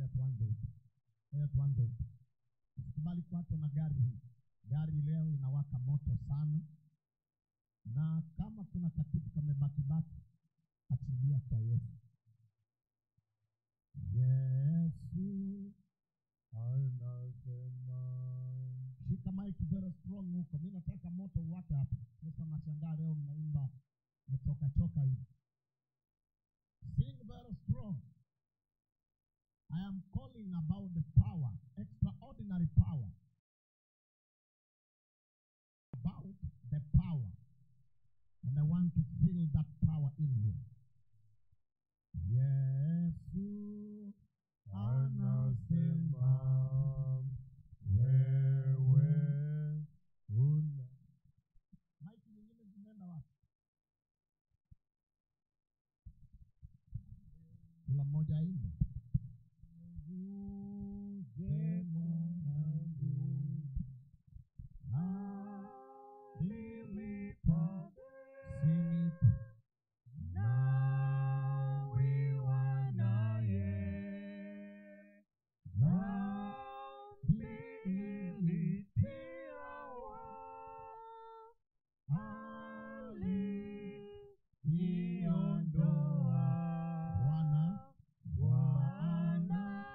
Ngoja tuanze huko. Ngoja tuanze huko. Usikubali kuachwa na gari hii. Gari leo inawaka moto sana, na kama kuna kakitu kamebakibaki, achilia kwa Yesu. Yesu anasema. Shika mic very strong huko. Mimi nataka moto uwake hapa. Sasa nashangaa leo mnaimba mchoka choka hivi. Sing very strong. I am calling about the power, extraordinary power. About the power. And I want to feel that power in here. Yesu anasema wewe una. Maiki nyingine zimeenda wapi? Kila mmoja aimbe. Uje mwanangu, Nilipa. Sing it. Nawiwa naye, dhambi ilitiawa, aliiondoa. Bwana, Bwana,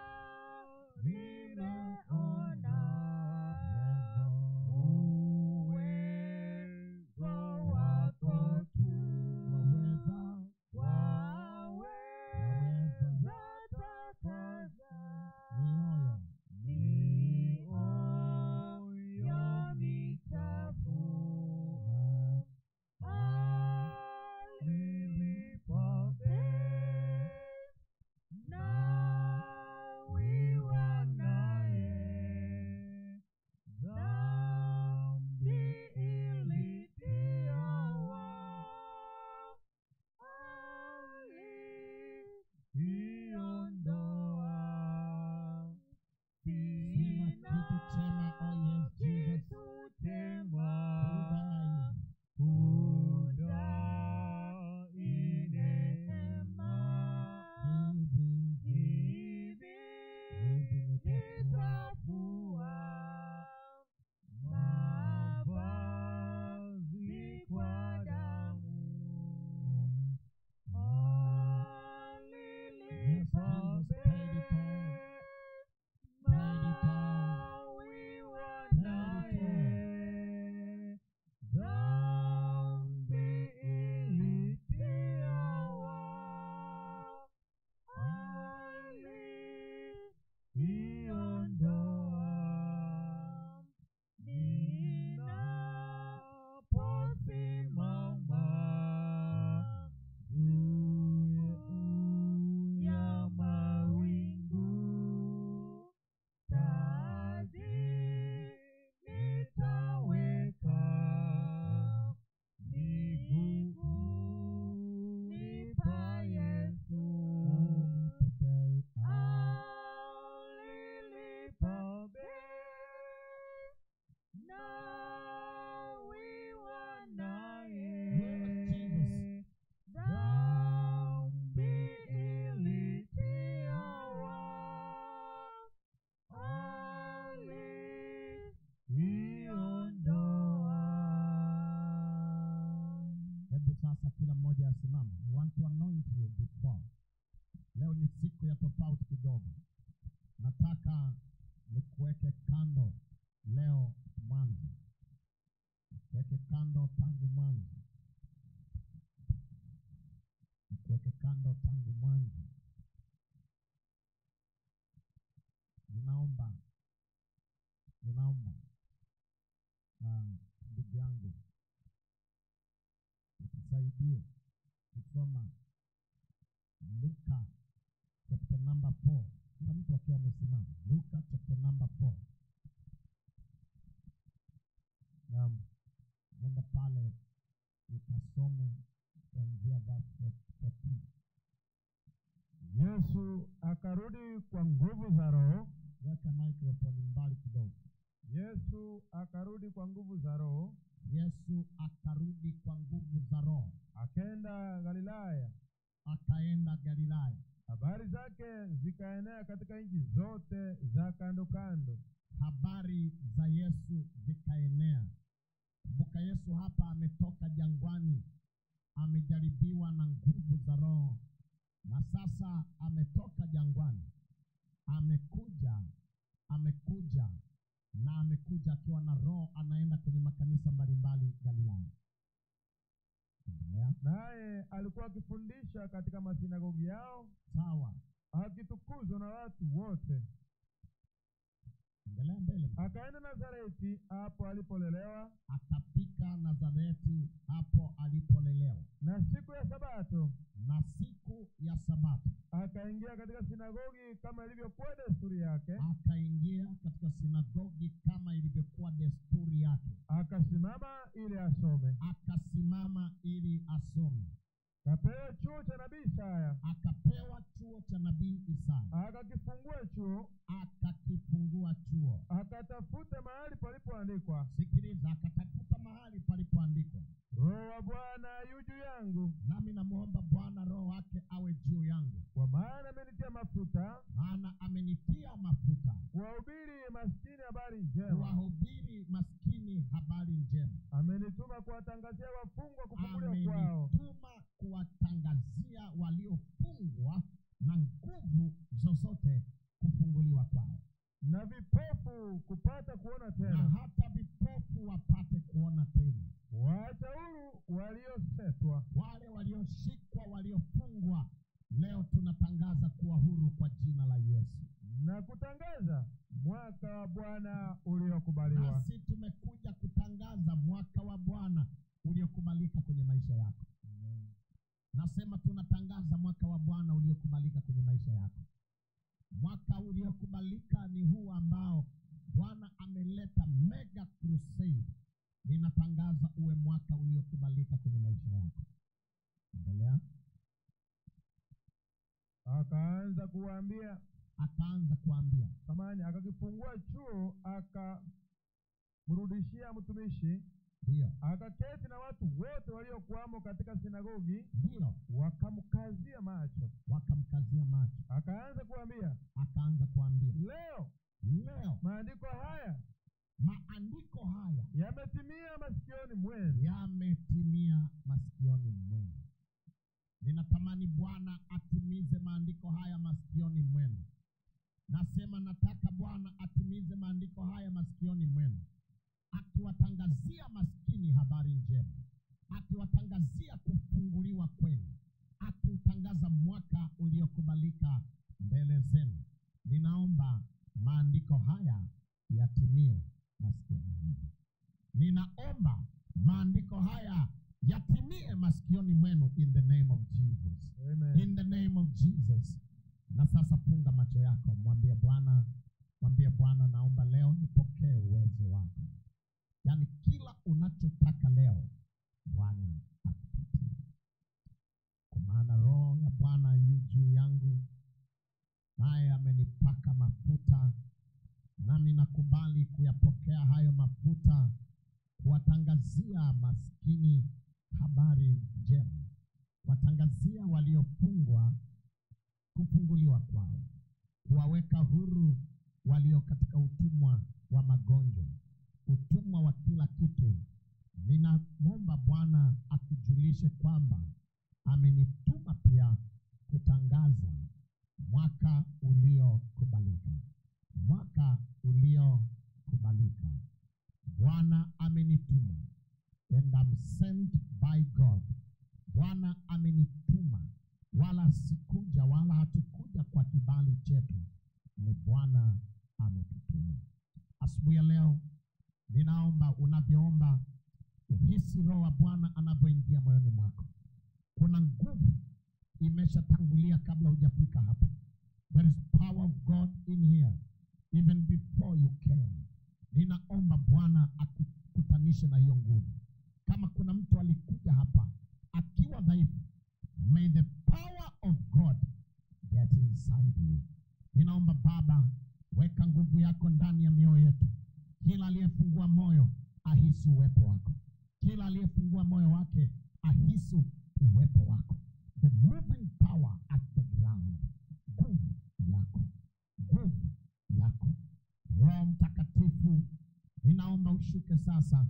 nimeona uwezo wako tu, waweza, waweza takaza mioyo mioyo michafu. Alilipa bei, nawiwa naye, dhambi ilitiawa, aliiondoa. Sema kitu chema, oh yes, Jesus. Kitu chema Kudai kudai neema, hivi hivi nitafua mavazi kwa damu. Yes, Alilipa Jesus paid it all. bei, Paid it all. nawiwa Paid it naye, dhambi ilitiawa, aliiondoa. Ninaposimama juu ya mawingu, taji nitaweka miguuni pa Yesu. Alilipa bei, Alilipa bei, nawiwa naye, Yes, Jesus. dhambi ilitiawa, aliiondoa. Hebu sasa kila mmoja asimame. I want to anoint you before. Leo ni siku ya tofauti kidogo. Nataka nikuweke kando leo mwanzo. Nikuweke kando tangu mwanzo. Nikuweke kando tangu mwanzo. Ninaomba, ninaomba ndugu yangu utusaidie kusoma Luka chapter number 4. Kila mtu akiwa amesimama. Luka chapter number 4. Naam, nenda pale ukasome kuanzia verse 14. Yesu akarudi kwa nguvu za Roho. Weka microphone mbali kidogo. Yesu akarudi kwa nguvu za Roho, Yesu akarudi kwa nguvu za Roho, akaenda Galilaya, akaenda Galilaya. Habari zake zikaenea katika nchi zote za kando kando. Habari za Yesu zikaenea. Kumbuka Yesu hapa ametoka jangwani, amejaribiwa na nguvu za Roho, na sasa ametoka jangwani, amekuja na amekuja akiwa na Roho, anaenda kwenye makanisa mbalimbali Galilaya. Endelea. Naye alikuwa akifundisha katika masinagogi yao, Sawa, akitukuzwa na watu wote. Endelea mbele. Akaenda Nazareti, hapo alipolelewa, Akafika Nazareti, hapo alipolelewa, na siku ya Sabato na siku ya Sabato akaingia katika sinagogi kama ilivyokuwa desturi yake, akaingia katika sinagogi kama ilivyokuwa desturi yake, akasimama ili asome. Akasimama ili asome. Akapewa chuo cha nabii Isaya, Akapewa chuo cha nabii Isaya, akakifungua chuo, akakifungua chuo. Akatafuta mahali palipoandikwa, Sikiliza, akatafuta mahali palipoandikwa, Roho wa Bwana yu juu yangu, nami namwomba Bwana Roho wake awe juu yangu, kwa maana amenitia mafuta maana amenitia mafuta kuwahubiri maskini habari njema, kuwahubiri maskini habari njema, amenituma kuwatangazia wafungwa kufunguliwa kwao, amenituma kuwatangazia waliofungwa na nguvu zozote kufunguliwa kwao, na vipofu kupata kuona na tena, hata vipofu wapate kuona tena, waacha huru waliosetwa, wale walioshikwa, waliofungwa, leo tunatangaza kuwa huru kwa jina la Yesu. Na kutangaza mwaka wa Bwana uliokubaliwa. Nasi tumekuja kutangaza mwaka wa Bwana uliokubalika kwenye maisha yako. Nasema tunatangaza mwaka wa Bwana uliokubalika kwenye maisha yako. Mwaka uliokubalika ni huu ambao Bwana ameleta mega crusade. Ninatangaza uwe mwaka uliokubalika kwenye maisha yako. Endelea. Akaanza kuwaambia, Akaanza kuambia, samahani, akakifungua chuo akamrudishia mtumishi, ndio, akaketi na watu wote waliokuwamo katika sinagogi, ndio, wakamkazia macho. Wakamkazia macho. Akaanza kuambia, Akaanza kuambia, leo leo maandiko haya maandiko haya yametimia masikioni mwenu. Yametimia masikioni mwenu. Ninatamani Bwana atimize maandiko haya masikioni mwenu. Nasema nataka Bwana atimize maandiko haya masikioni mwenu, akiwatangazia maskini habari njema, akiwatangazia kufunguliwa kwenu, akiutangaza mwaka uliokubalika mbele zenu. Ninaomba maandiko haya yatimie masikioni mwenu. Ninaomba maandiko haya yatimie masikioni mwenu in the name of Jesus. Amen. In the name of Jesus. Na sasa funga macho yako, mwambie Bwana, mwambie Bwana, naomba leo nipokee uwezo wako. Yaani kila unachotaka leo Bwana akupatie. Kwa maana Roho ya Bwana yu juu yangu, naye amenipaka mafuta, nami nakubali kuyapokea hayo mafuta, kuwatangazia maskini habari njema, kuwatangazia waliofungwa kufunguliwa kwao, kuwaweka huru walio katika utumwa wa magonjwa, utumwa wa kila kitu. Ninamwomba Bwana akujulishe kwamba amenituma pia kutangaza mwaka uliokubalika, mwaka uliokubalika. Bwana amenituma, and I'm sent by God. Bwana amenituma, wala sikuja wala hatukuja kwa kibali chetu, ni Bwana ametutuma. Asubuhi ya leo ninaomba, unavyoomba uhisi Roho wa Bwana anavyoingia moyoni mwako. Kuna nguvu imeshatangulia kabla hujafika hapa. There is power of God in here even before you came. Ninaomba Bwana akukutanishe na hiyo nguvu. Kama kuna mtu alikuja hapa akiwa dhaifu, may the power of God get inside you. Ninaomba Baba, weka nguvu yako ndani ya mioyo yetu. Kila aliyefungua moyo ahisi uwepo wako. Kila aliyefungua moyo wake ahisi uwepo wako. The moving power at the ground. Ninaomba ushuke sasa,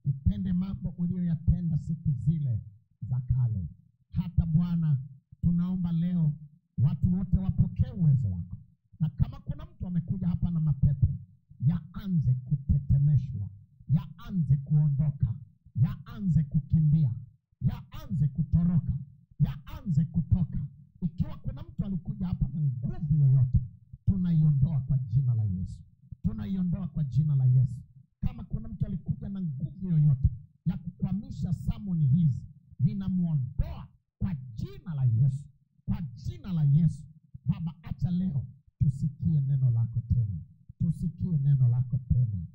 utende mambo uliyoyatenda siku zile za kale. Hata Bwana, tunaomba leo watu wote wapokee uwezo wako, na kama kuna mtu amekuja hapa na mapepo, yaanze kutetemeshwa, yaanze kuondoka, yaanze kukimbia, yaanze kutoroka, yaanze kutoka. Ikiwa kuna mtu alikuja hapa na nguvu yoyote, tunaiondoa kwa jina la Yesu, tunaiondoa kwa jina la Yesu. Kama kuna mtu alikuja na nguvu yoyote ya kukwamisha samoni hizi, ninamuondoa kwa jina la Yesu, kwa jina la Yesu. Baba, acha leo tusikie neno lako tena, tusikie neno lako tena.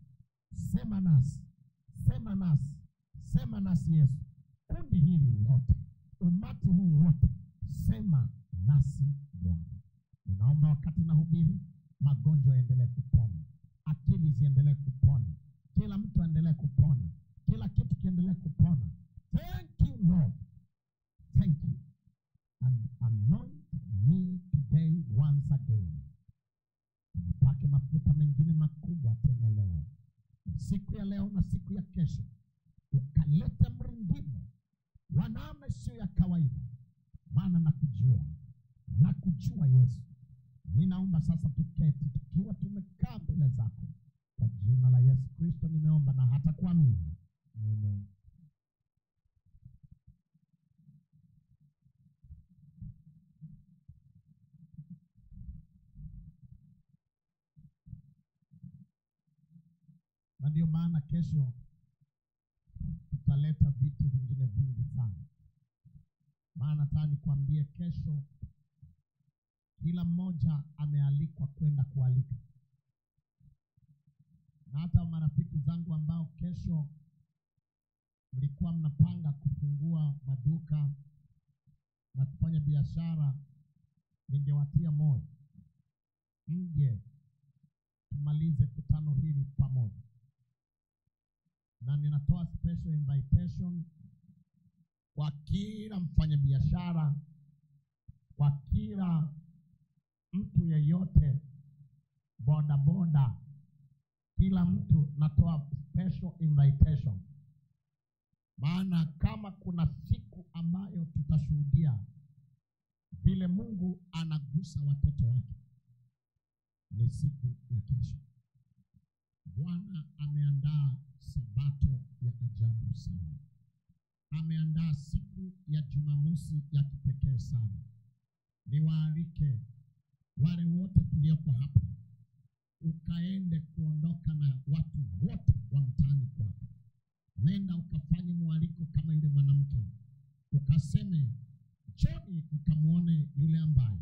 Sema nasi, sema nasi, sema nasi Yesu. Kundi hili lote, umati huu wote, sema nasi Bwana. Ninaomba wakati nahubiri, magonjwa yaendelee kupona, akili ziendelee kupona, kila mtu aendelee kupona, kila kitu kiendelee kupona. Thank you Lord, thank you. And anoint me today once again. Nipake mafuta mengine makubwa tena leo, siku ya leo na siku ya kesho, ukalete mrindimo wa namna sio ya kawaida, maana nakujua, nakujua Yesu. Ninaomba sasa tuketi tukiwa tumekaa mbele zako, kwa jina la Yesu Kristo nimeomba na hata kuamini. Amen. Na ndio maana kesho tutaleta vitu vingine vingi sana. Maana nataka nikwambie kesho kila mmoja amealikwa kwenda kualika. Na hata marafiki zangu ambao kesho mlikuwa mnapanga kufungua maduka na kufanya biashara, ningewatia moyo mje tumalize kutano hili pamoja. Na ninatoa special invitation kwa kila mfanyabiashara, kwa kila mtu yeyote, boda boda, kila mtu natoa special invitation. Maana kama kuna siku ambayo tutashuhudia vile Mungu anagusa watoto wake, ni siku ya kesho. Bwana ameandaa sabato ya ajabu sana. Ameandaa siku ya Jumamosi ya kipekee sana. Niwaalike wale wote tulioko hapa, ukaende kuondoka na watu wote wa mtaani kwako. Nenda ukafanye mwaliko kama yule mwanamke, ukaseme, njoni mkamuone yule ambaye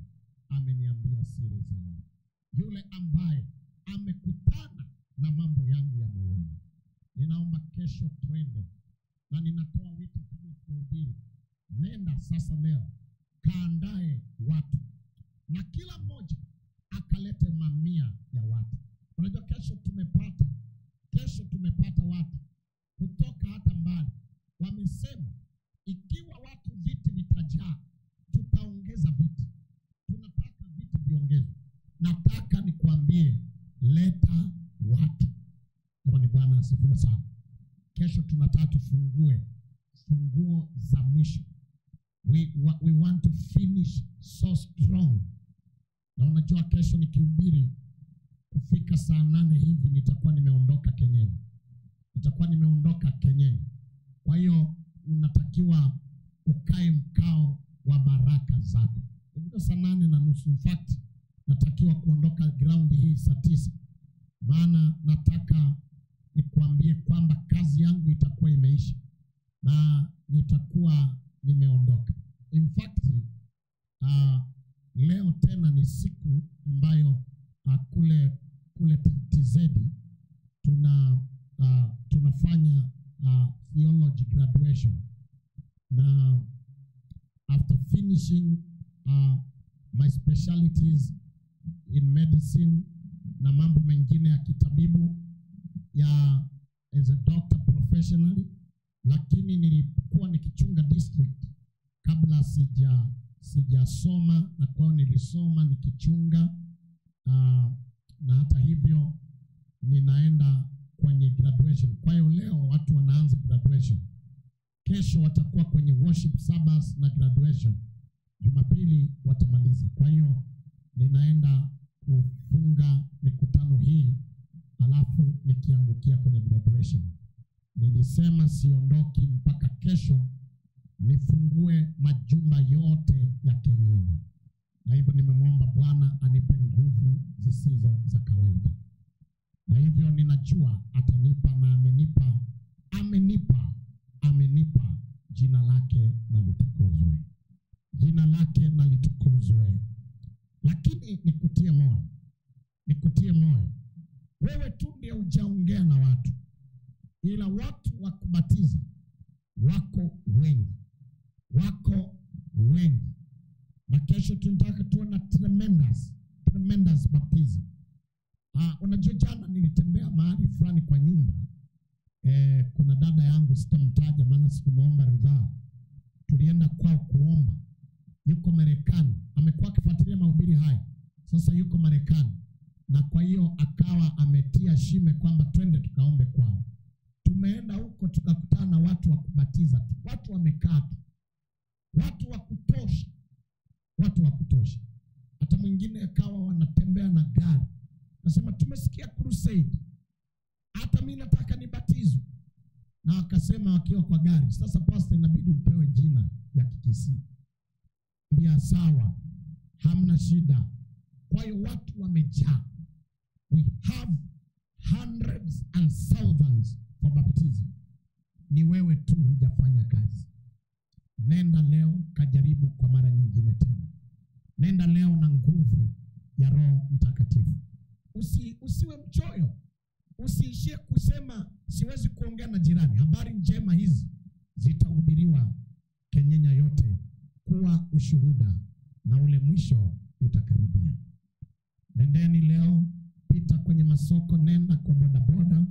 ameniambia siri zangu, yule ambaye amekutana na mambo yangu ya moyoni. Ninaomba kesho twende, na ninatoa wito kabla sijahubiri. Nenda sasa leo, kaandae watu, na kila mmoja akalete mamia ya watu. Unajua kesho tumepata watu kutoka hata mbali. Wamesema ikiwa watu viti vitajaa, tutaongeza viti. Tunataka viti viongezwe. Nataka nikuambie, leta watu. Jamani, Bwana asifiwe sana. Kesho tunataka tufungue funguo za mwisho. We want to finish so strong. Na unajua kesho nikihubiri kufika saa 8 hivi nitakuwa nimeondoka Kenyenya. Nitakuwa nimeondoka Kenyenya. Kwa hiyo unatakiwa ukae mkao wa baraka zako. Ndio saa 8:30. In fact natakiwa kuondoka ground hii saa 9. Maana nataka nikuambie kwamba kazi yangu itakuwa imeisha na nitakuwa nimeondoka. In fact, leo tena ni siku ambayo kule TZ tunafanya theology graduation. Na after finishing my specialties in medicine na mambo mengine ya kitabibu ya as a doctor professionally, lakini nilikuwa nikichunga district kabla sijasoma, na kwao nilisoma nikichunga, na hata hivyo ninaenda kwenye graduation. graduation. Kwa hiyo leo watu wanaanza graduation, kesho watakuwa kwenye worship Sabbath na graduation, Jumapili watamaliza. Kwa hiyo ninaenda kufunga mikutano hii alafu nikiangukia kwenye graduation. Nilisema siondoki mpaka kesho nifungue majumba yote ya Kenyenya, na hivyo nimemwomba Bwana anipe nguvu zisizo za kawaida, na hivyo ninajua atanipa, na amenipa, amenipa, amenipa. Jina lake na litukuzwe, jina lake na litukuzwe. Lakini nikutie moyo, nikutie moyo, wewe tu ndiye hujaongea na watu, ila watu wa kubatiza wako wengi, wako wengi. Na kesho tunataka tuone tremendous, tremendous baptism. Unajua jana nilitembea mahali fulani kwa nyumba. Kuna dada yangu sitamtaja maana sikumuomba ridhaa. Tulienda kwao kuomba. Yuko Marekani, amekuwa akifuatilia mahubiri haya. Sasa yuko Marekani. Na kwa hiyo akawa ametia shime kwamba twende tukaombe kwao. Tumeenda huko tukakutana na watu wa kubatiza tu. Watu wamekaa tu. Watu wa kutosha. Watu wa kutosha. Hata mwingine akawa wanatembea na gari. Nasema tumesikia crusade, hata mimi nataka nibatizwe. Na akasema wakiwa kwa gari, sasa pastor inabidi upewe jina ya Kikisii. Mbia sawa, hamna shida. Kwa hiyo watu wamejaa. We have hundreds and thousands for baptism. Ni wewe tu hujafanya kazi. Nenda leo kajaribu kwa mara nyingine tena. Nenda leo na nguvu ya Roho Mtakatifu. Usiwe mchoyo. Usiishie kusema siwezi kuongea na jirani. Habari njema hizi zitahubiriwa Kenyenya yote kuwa ushuhuda, na ule mwisho utakaribia. Nendeni leo, pita kwenye masoko, nenda kwa bodaboda,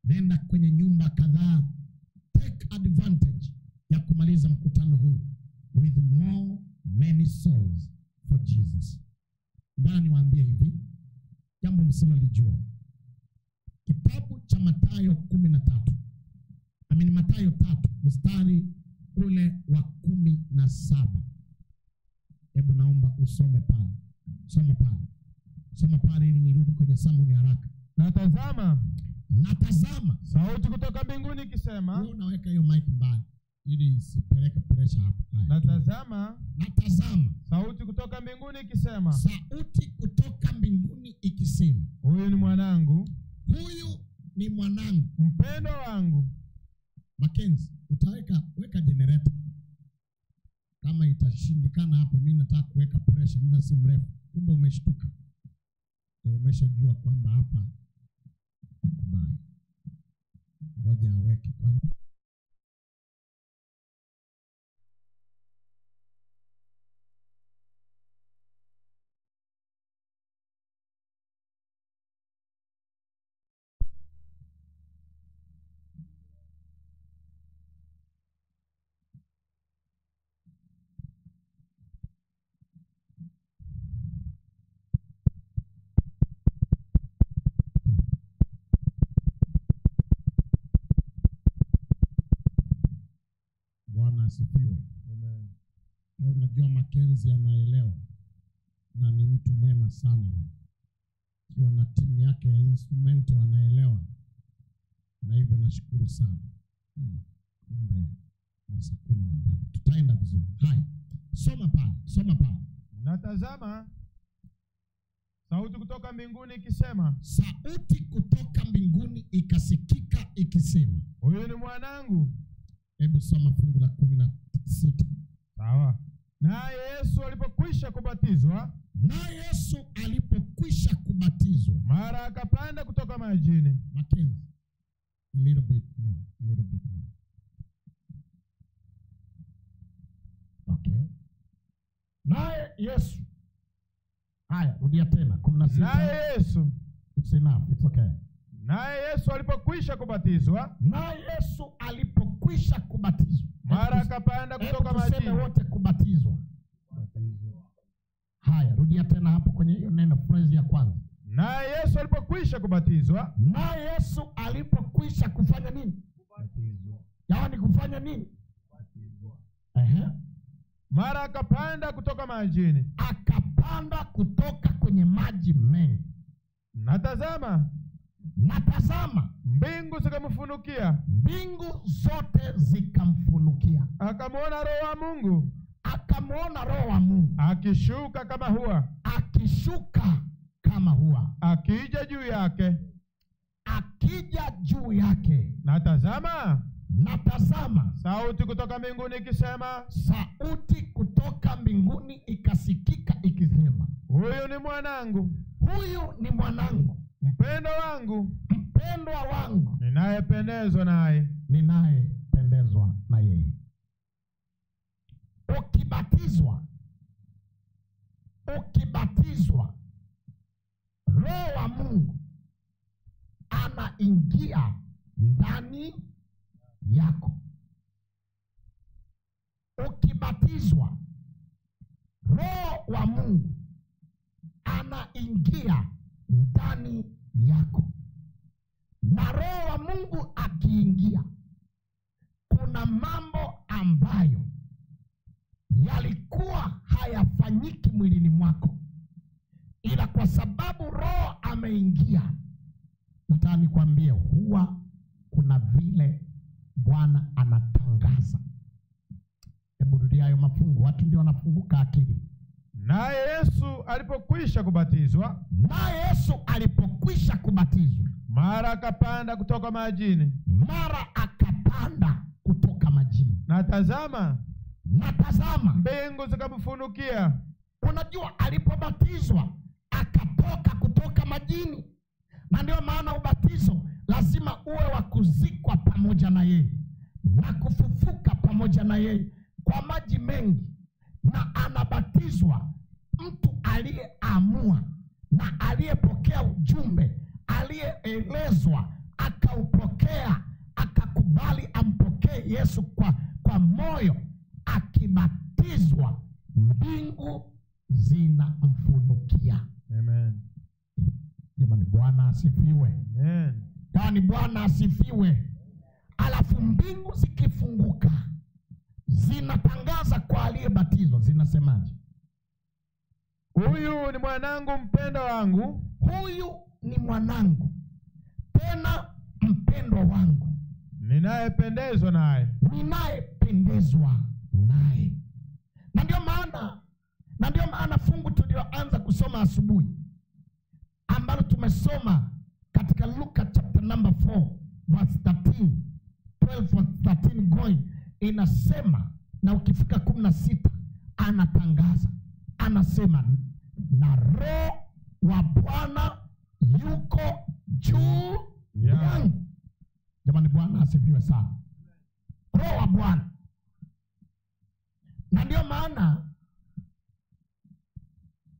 nenda kwenye nyumba kadhaa. Take advantage ya kumaliza mkutano huu with more many souls for Jesus. Bwana niwaambie hivi, jambo msilolijua. Kitabu cha Mathayo 13. Amini Mathayo 3 mstari ule wa 17. Hebu naomba usome pale. Soma pale. Soma pale ili nirudi kwenye Samueli haraka. Natazama, natazama sauti kutoka mbinguni ikisema. Wewe unaweka hiyo mic mbali ili isipeleke pressure hapa. Natazama, natazama sauti kutoka mbinguni ikisema. Sauti kutoka mbinguni ikisema, huyu ni mwanangu, huyu ni mwanangu mpendwa wangu. Mackenzie, utaweka weka generator. Kama itashindikana hapo, mimi nataka kuweka pressure muda si mrefu. Kumbe umeshtuka. Umeshajua kwamba hapa kubaya. Ngoja aweke kwanza. Bwana asifiwe. Amen. Unajua Mackenzie anaelewa na ni mtu mwema sana. Kiwa na timu yake ya instrumento anaelewa. Na hivyo nashukuru sana. Kumbe ni saa 12. Tutaenda vizuri. Haya. Soma pale, soma pale. Natazama sauti kutoka mbinguni ikisema. Sauti kutoka mbinguni ikasikika ikisema, huyu ni mwanangu. Hebu soma fungu la 16. Sawa. Naye Yesu alipokwisha kubatizwa, naye Yesu alipokwisha kubatizwa, mara akapanda kutoka majini. Mackenzie, a little bit more, a little bit more. Okay. Naye Yesu. Haya, rudia tena 16. Naye Yesu. It's enough, it's okay. Naye Yesu alipokwisha kubatizwa, naye Yesu alipokwisha kubatizwa, mara akapanda kutoka majini. Tuseme wote kubatizwa. Haya, rudia tena hapo kwenye hiyo neno phrase ya kwanza. Naye Yesu alipokwisha kubatizwa, naye Yesu alipokwisha kufanya nini? Yaani kufanya nini? Ehe. Mara akapanda kutoka majini. Akapanda kutoka kwenye maji mengi. Na tazama, na tazama, mbingu zikamfunukia. Mbingu zote zikamfunukia. Akamwona Roho wa Mungu. Akamwona Roho wa Mungu akishuka kama hua. Akishuka kama hua. Akija juu yake. Akija juu yake. Na tazama, na tazama, sauti kutoka mbinguni ikisema, sauti kutoka mbinguni ikasikika ikisema, huyu ni mwanangu, huyu ni mwanangu, mpendwa wangu, mpendwa wangu, ninayependezwa naye, ninayependezwa na yeye. Ukibatizwa, ukibatizwa, Roho wa Mungu anaingia ndani yako. Ukibatizwa, Roho wa Mungu anaingia ndani yako. Na Roho wa Mungu akiingia, kuna mambo ambayo yalikuwa hayafanyiki mwilini mwako, ila kwa sababu Roho ameingia, nataka nikwambie, huwa kuna vile Bwana anatangaza. Hebu rudia hayo mafungu, watu ndio wanafunguka akili. Naye Yesu alipokwisha kubatizwa, naye Yesu alipokwisha kubatizwa, mara akapanda kutoka majini, mara akapanda kutoka majini. Na tazama, na tazama, mbingu zikamfunukia. Unajua, alipobatizwa akatoka kutoka majini. Na ndio maana ubatizo lazima uwe wa kuzikwa pamoja na yeye na kufufuka pamoja na yeye kwa maji mengi. Na anabatizwa mtu aliyeamua na aliyepokea ujumbe, aliyeelezwa akaupokea, akakubali ampokee Yesu kwa moyo. Akibatizwa, mbingu zinamfunukia. Amen. Jamani, Bwana asifiwe. Amen. Yaani Bwana asifiwe. Alafu mbingu zikifunguka, zinatangaza kwa aliyebatizwa, zinasemaje? Huyu ni mwanangu mpendwa wangu, huyu ni mwanangu tena mpendwa wangu, ninayependezwa naye, ninayependezwa naye. Na ndio maana, na ndio maana fungu tulioanza kusoma asubuhi, ambalo tumesoma katika Luka chapter number 4 verse 13, 12 verse 13 going, inasema, na ukifika 16 anatangaza, anasema, na Roho wa Bwana yuko juu yangu. Jamani, Bwana asifiwe sana. Roho wa Bwana. Na ndio maana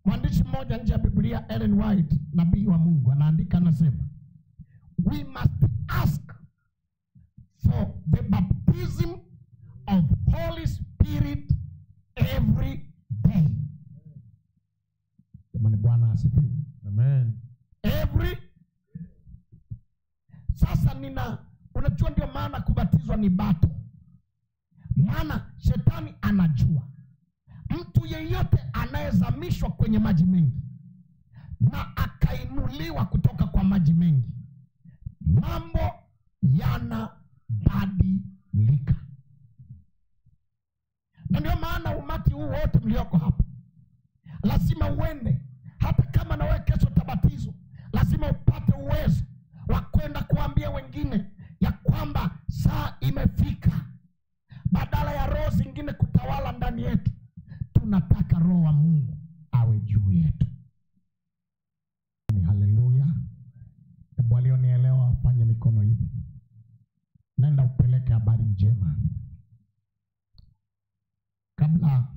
mwandishi mmoja nje ya Biblia, Ellen White, nabii wa Mungu, anaandika, anasema, we must ask for the baptism of Holy Spirit every day. Jamani, Bwana asifiwe. Amen. Every. Sasa unajua ndio maana kubatizwa ni bato. Maana shetani anajua mtu yeyote anayezamishwa kwenye maji mengi na akainuliwa kutoka kwa maji mengi, mambo yanabadilika. Na ndio maana umati huu wote mlioko hapa lazima uende, hata kama na wewe kesho utabatizwa, lazima upate uwezo wa kwenda kuambia wengine ya kwamba saa imefika. Badala ya roho zingine kutawala ndani yetu, tunataka Roho wa Mungu awe juu yetu. Haleluya. Hebu walionielewa wafanye mikono hivi. Nenda upeleke habari njema. Kabla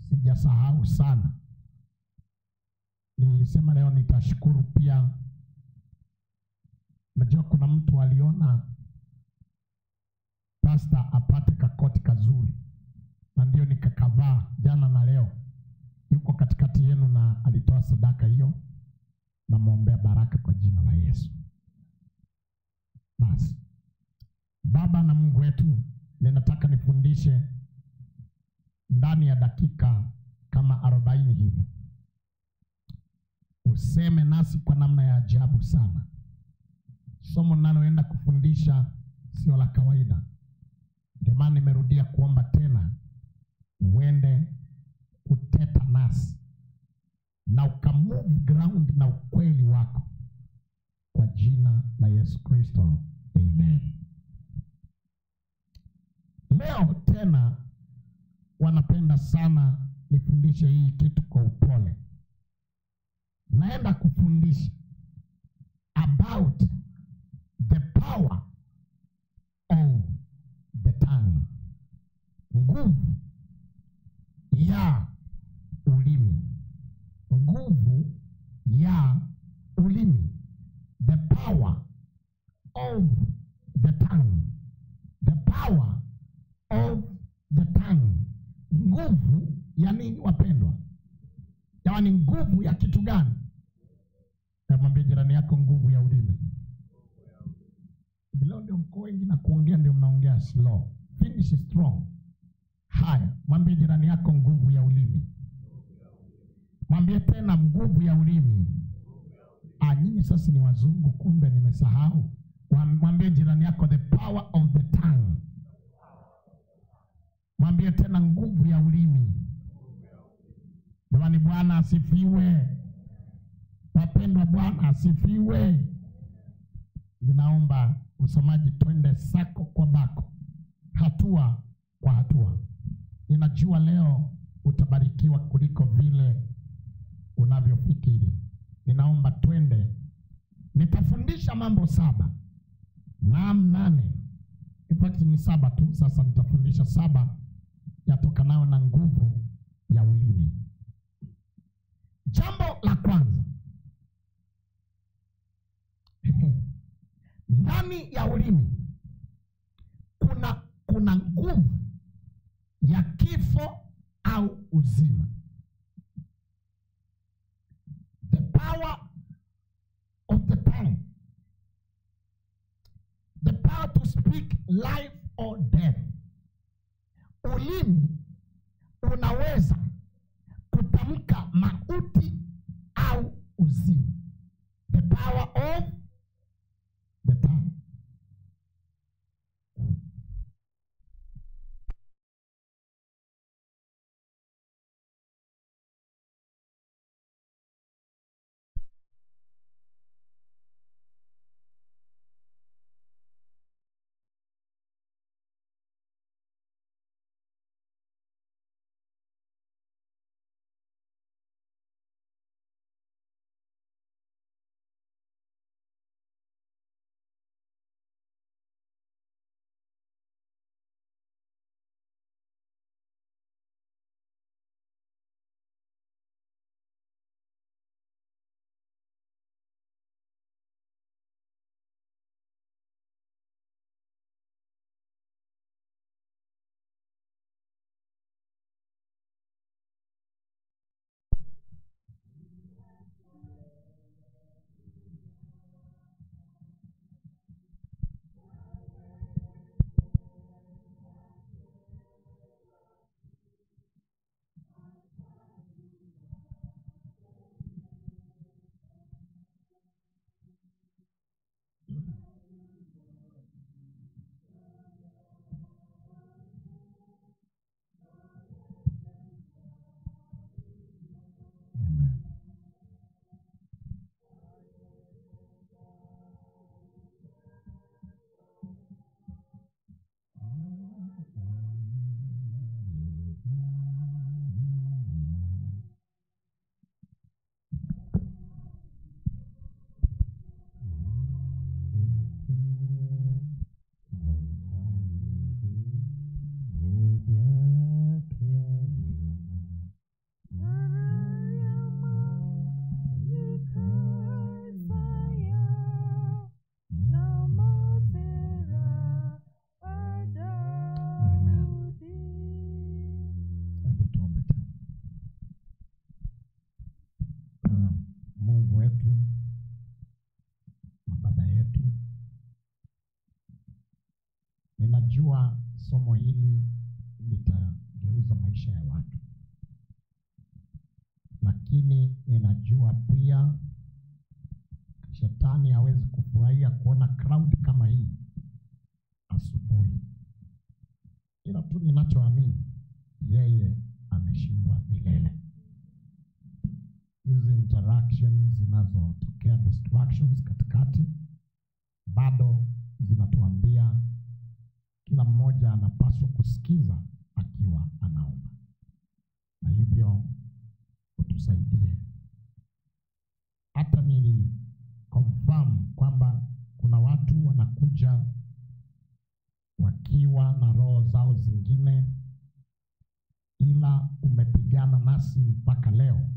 sijasahau sana, nilisema leo nitashukuru pia. Najua kuna mtu aliona pastor apate kakoti kazuri, na ndio nikakavaa jana na leo. Yuko katikati yenu na alitoa sadaka hiyo. Namwombea baraka kwa jina la Yesu. Basi Baba na Mungu wetu, ninataka nifundishe ndani ya dakika kama 40 hivi. Useme nasi kwa namna ya ajabu sana. Somo ninaloenda kufundisha sio la kawaida. Ndio maana nimerudia kuomba tena uende kuteta nasi na ukamove ground na ukweli wako kwa jina la Yesu Kristo. Amen. Leo tena wanapenda sana nifundishe hii kitu kwa upole. Naenda kufundisha about the power of the tongue. Nguvu ya ulimi. Nguvu ya ulimi. The power of the tongue. The power of the tongue. Nguvu ya nini wapendwa? Yaani nguvu ya kitu gani? Namwambia jirani yako nguvu ya ulimi. Leo ndio mko wengi na kuongea ndio mnaongea slow. Finish strong. Haya, mwambie jirani yako nguvu ya ulimi. Mwambie tena nguvu ya ulimi. Ah, nyinyi sasa ni wazungu kumbe nimesahau. Mwambie jirani yako the power of the tongue. Mwambie tena nguvu ya ulimi. Jamani, Bwana asifiwe. Wapendwa, Bwana asifiwe. Ninaomba msomaji twende sako kwa bako, hatua kwa hatua. Ninajua leo utabarikiwa kuliko vile unavyofikiri. Ninaomba twende. Nitafundisha mambo 7. Naam, 8. In fact ni 7 tu. Sasa nitafundisha 7 yatokanayo na nguvu ya ulimi. Jambo la kwanza, ndani ya ulimi kuna nguvu ya kifo au uzima. The power of the tongue. The power to speak life or death. Ulimi unaweza kutamka mauti au uzima. The power of the tongue. maisha ya watu. Lakini ninajua pia shetani hawezi kufurahia kuona crowd kama hii asubuhi. Ila tu ninachoamini, yeye ameshindwa milele. Hizi interactions zinazotokea, distractions katikati, bado zinatuambia kila mmoja anapaswa kusikiza akiwa anaomba. Na hivyo utusaidie. Hata nili confirm kwamba kuna watu wanakuja wakiwa na roho zao zingine, ila umepigana nasi mpaka leo.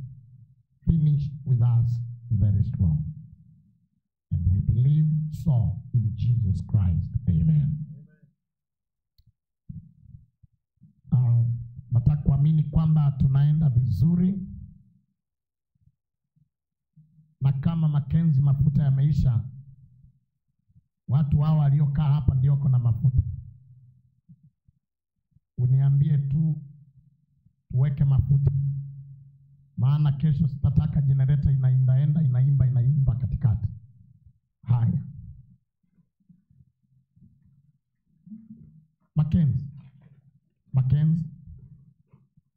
Finish with us very strong. And we believe so in Jesus Christ. Amen. Nataka kuamini kwamba tunaenda vizuri, na kama Makenzi mafuta yameisha, watu hao waliokaa hapa ndio wako na mafuta. Uniambie tu tuweke mafuta, maana kesho sitataka generator inaendaenda inaimba inaimba katikati. Haya, Makenzi,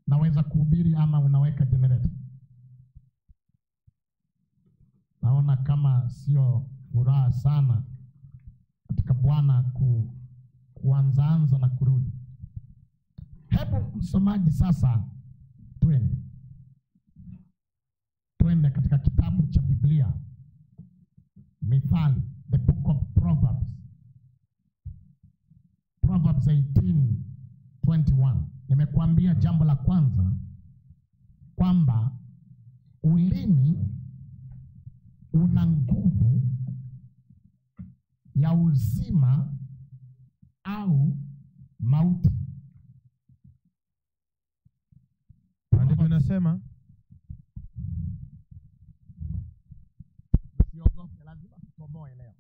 naweza kuhubiri ama unaweka generator? Naona kama sio furaha sana katika Bwana kuanzaanza na kurudi. Hebu msomaji sasa twende katika kitabu cha Biblia, Mithali, the book of Proverbs, Proverbs 18:21. Nimekuambia jambo la kwanza kwamba ulimi una nguvu ya uzima au mauti. Maandiko inasema, usiogope, lazima tutoboe leo.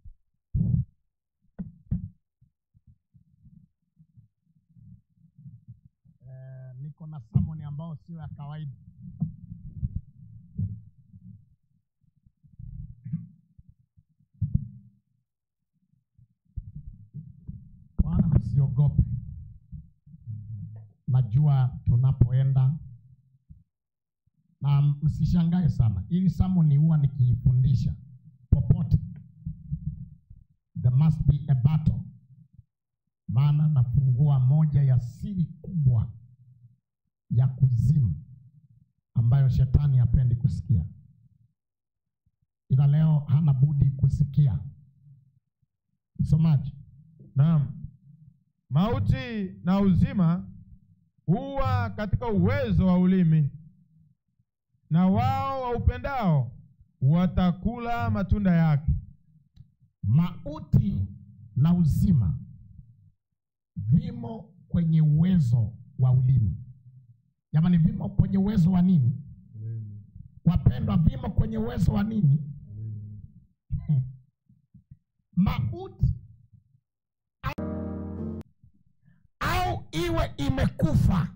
Niko na sermon ambao sio ya kawaida. Bwana, msiogope. Najua tunapoenda, na msishangae sana. Ili sermon huwa nikiifundisha popote, there must be a battle. Maana nafungua moja ya siri kubwa ya kuzimu ambayo shetani hapendi kusikia, ila leo hana budi kusikia. Msomaji. Naam. Mauti na uzima huwa katika uwezo wa ulimi, na wao waupendao watakula matunda yake. Mauti na uzima vimo kwenye uwezo wa ulimi. Jamani, vimo kwenye uwezo wa nini? Wapendwa, vimo kwenye uwezo wa nini? Mauti au iwe imekufa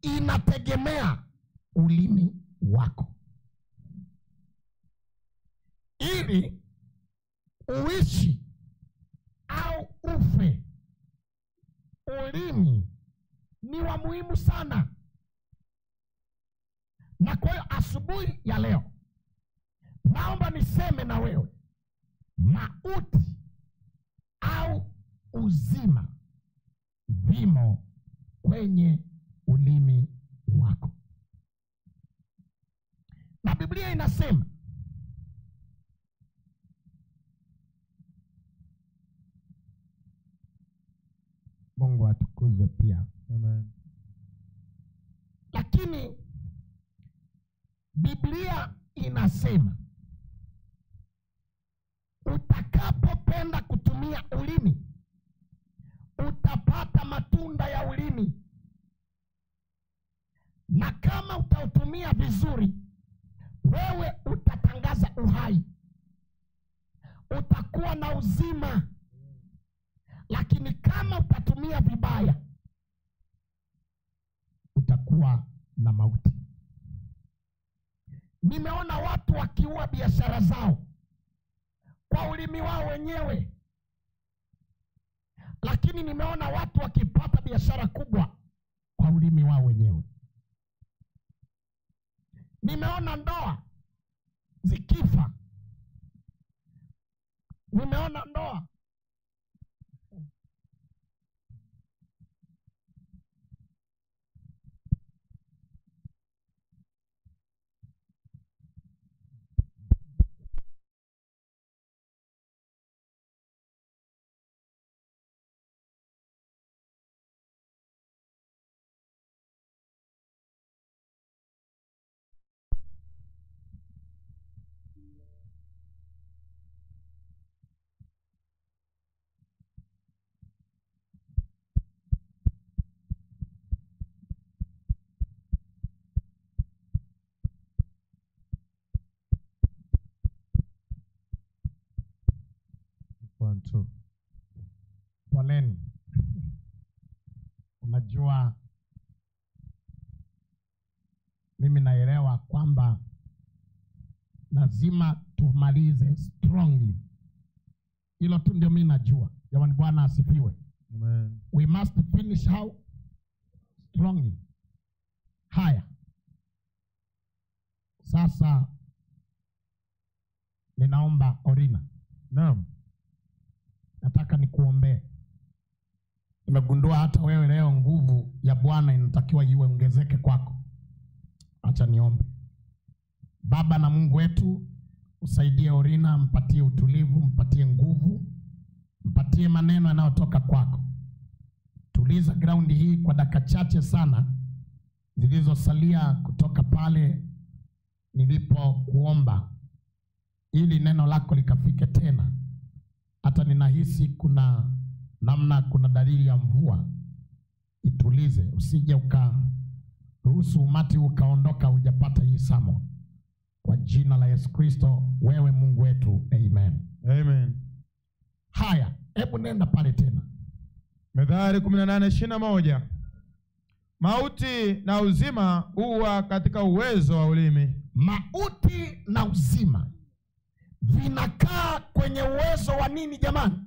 inategemea ulimi wako. Ili uishi au ufe, ulimi ni wa muhimu sana. Na kwa hiyo asubuhi ya leo naomba niseme na wewe, mauti au uzima vimo kwenye ulimi wako. Na Biblia inasema Mungu atukuzwe pia. Amen. Lakini Biblia inasema utakapopenda kutumia ulimi utapata matunda ya ulimi, na kama utautumia vizuri wewe utatangaza uhai, utakuwa na uzima. Lakini kama utatumia vibaya kutakuwa na mauti. Nimeona watu wakiua biashara zao kwa ulimi wao wenyewe, lakini nimeona watu wakipata biashara kubwa kwa ulimi wao wenyewe. Nimeona ndoa zikifa. Nimeona ndoa One, two. Poleni. Unajua, mimi naelewa kwamba lazima tumalize strongly. Hilo tu ndio mimi najua. Jamani, Bwana asifiwe. Amen. We must finish how? Strongly. Haya. Sasa ninaomba Orina. Naam. Nataka nikuombee. Nimegundua hata wewe leo nguvu ya Bwana inatakiwa iongezeke kwako. Acha niombe. Baba na Mungu wetu, usaidie Orina, mpatie utulivu, mpatie nguvu, mpatie maneno yanayotoka kwako. Tuliza ground hii kwa dakika chache sana zilizosalia kutoka pale nilipokuomba, ili neno lako likafike tena. Hata ninahisi kuna namna, kuna dalili ya mvua. Itulize, usije ukaruhusu umati ukaondoka hujapata hii samo. Kwa jina la Yesu Kristo, wewe Mungu wetu, amen. Amen. Haya, hebu nenda pale tena. Methali 18:21. Mauti na uzima huwa katika uwezo wa ulimi. Mauti na uzima vinakaa kwenye uwezo wa nini jamani?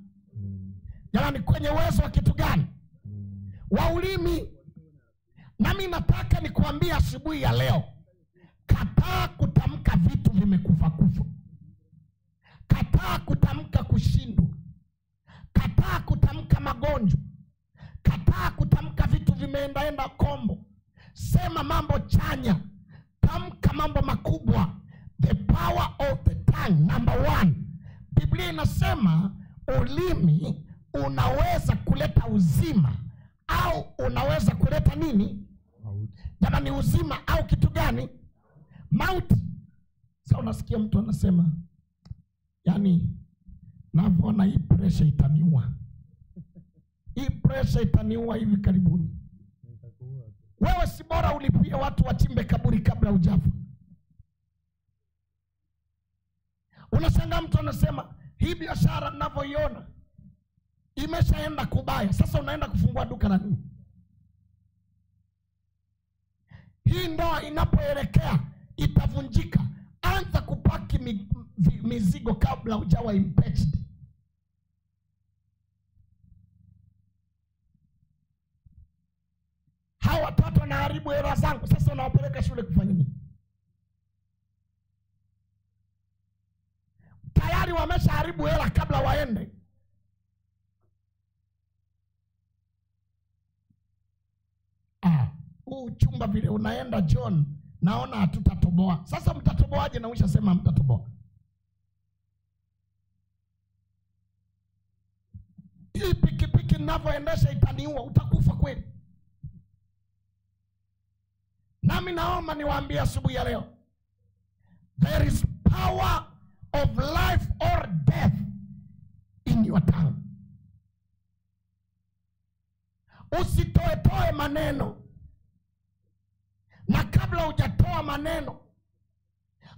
Jamani, kwenye uwezo wa kitu gani? Wa ulimi. Nami nataka nikuambie asubuhi ya leo, kataa kutamka vitu vimekufa kufa. Kataa kutamka kushindwa. Kataa kutamka magonjwa. Kataa kutamka vitu vimeendaenda kombo. Sema mambo chanya. Tamka mambo makubwa. The power of the tongue, number one. Biblia inasema ulimi unaweza kuleta uzima au unaweza kuleta nini? Mauti. Jamani, uzima au kitu gani? Mauti. Sasa unasikia mtu anasema, yani navona hii pressure itaniua. Hii pressure itaniua hivi karibuni. Wewe si bora ulipie watu wachimbe kaburi kabla hujafa? Unashangaa mtu anasema hii biashara ninavyoiona imeshaenda kubaya. Sasa unaenda kufungua duka la nini? Hii ndoa inapoelekea itavunjika. Anza kupaki mizigo kabla hujawa impeached. Hawa watoto wanaharibu hela zangu. Sasa unawapeleka shule kufanya nini? Tayari wameshaharibu hela kabla waende. Huu chumba vile unaenda John, naona hatutatoboa. Sasa mtatoboaje na ushasema mtatoboa? Hii pikipiki ninavyoendesha itaniua, utakufa kweli. Nami naomba niwaambie asubuhi ya leo, there is power of life or death in your tongue. Usitoetoe maneno, na kabla hujatoa maneno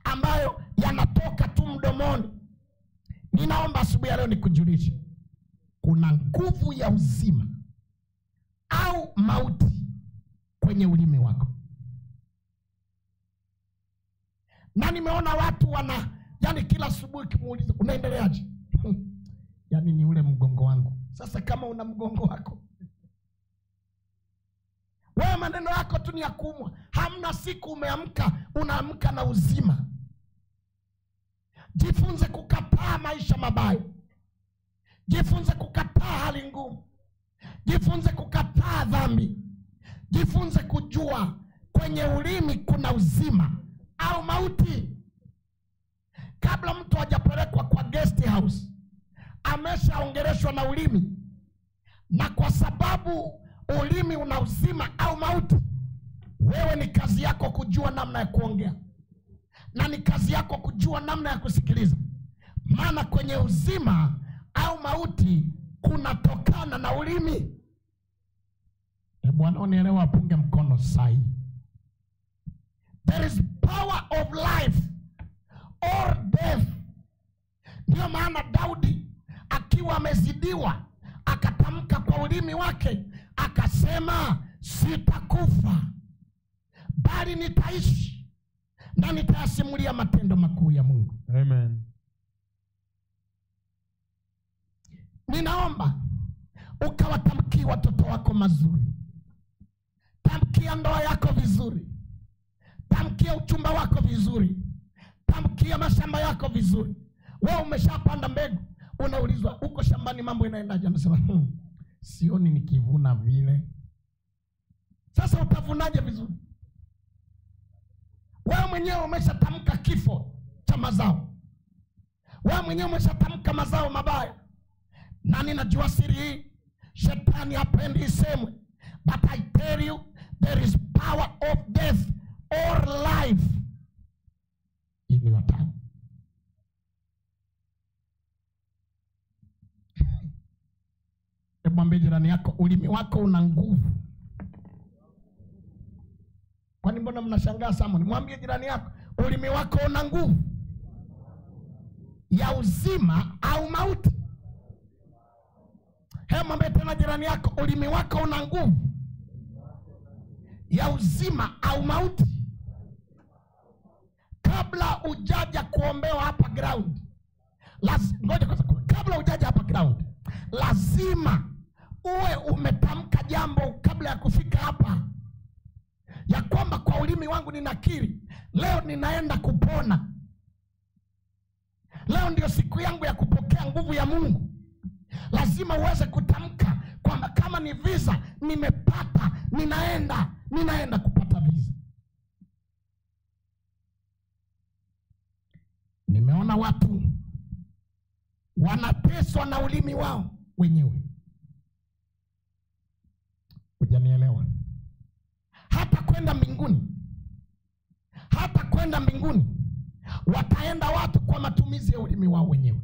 ambayo yanatoka tu mdomoni, ninaomba asubuhi ya leo nikujulishe, kuna nguvu ya uzima au mauti kwenye ulimi wako. Na nimeona watu wana, yani kila asubuhi kimuuliza unaendeleaje? Yani ni ule mgongo wangu. Sasa kama una mgongo wako, wewe maneno yako tu ni ya kuumwa. Hamna siku umeamka, unaamka na uzima. Jifunze kukataa maisha mabaya. Jifunze kukataa hali ngumu. Jifunze kukataa dhambi. Jifunze kujua kwenye ulimi kuna uzima au mauti. Kabla mtu hajapelekwa kwa guest house, ameshaongeleshwa na ulimi. Na kwa sababu ulimi una uzima au mauti, wewe ni kazi yako kujua namna ya kuongea, na ni kazi yako kujua namna ya kusikiliza. Maana kwenye uzima au mauti kunatokana na ulimi. Bwana unielewa, apunge mkono sahi. There is power of life or death. Ndio maana Daudi akiwa amezidiwa akatamka kwa ulimi wake akasema, sitakufa bali nitaishi na nitayasimulia matendo makuu ya Mungu. Amen. Ninaomba ukawatamkia watoto wako mazuri. Tamkia ndoa yako vizuri. Tamkia uchumba wako vizuri. Tamkia mashamba yako vizuri. Wewe umeshapanda mbegu, unaulizwa uko shambani mambo inaendaje? Anasema sioni nikivuna vile. Sasa utavunaje vizuri? Wewe mwenyewe umeshatamka kifo cha mazao. Wewe mwenyewe umeshatamka mazao mabaya. Na ninajua siri hii, shetani hapendi isemwe. But I tell you, there is power of death or life in your tongue. Hebu mwambie jirani yako, ulimi wako una nguvu. Kwani mbona mnashangaa sana? Mwambie jirani yako, ulimi wako una nguvu ya uzima au mauti. Hebu mwambie tena jirani yako, ulimi wako una nguvu ya uzima au mauti. Kabla ujaja kuombewa hapa ground, ngoja kwanza, kabla ujaja hapa ground, lazima uwe umetamka jambo kabla ya kufika hapa, ya kwamba kwa ulimi wangu ninakiri, leo ninaenda kupona. Leo ndio siku yangu ya kupokea nguvu ya Mungu. Lazima uweze kutamka kwamba kama ni visa nimepata, ninaenda kupata visa. Nimeona watu wanateswa na ulimi wao wenyewe. Hujanielewa? Hata kwenda mbinguni, hata kwenda mbinguni wataenda watu kwa matumizi ya ulimi wao wenyewe.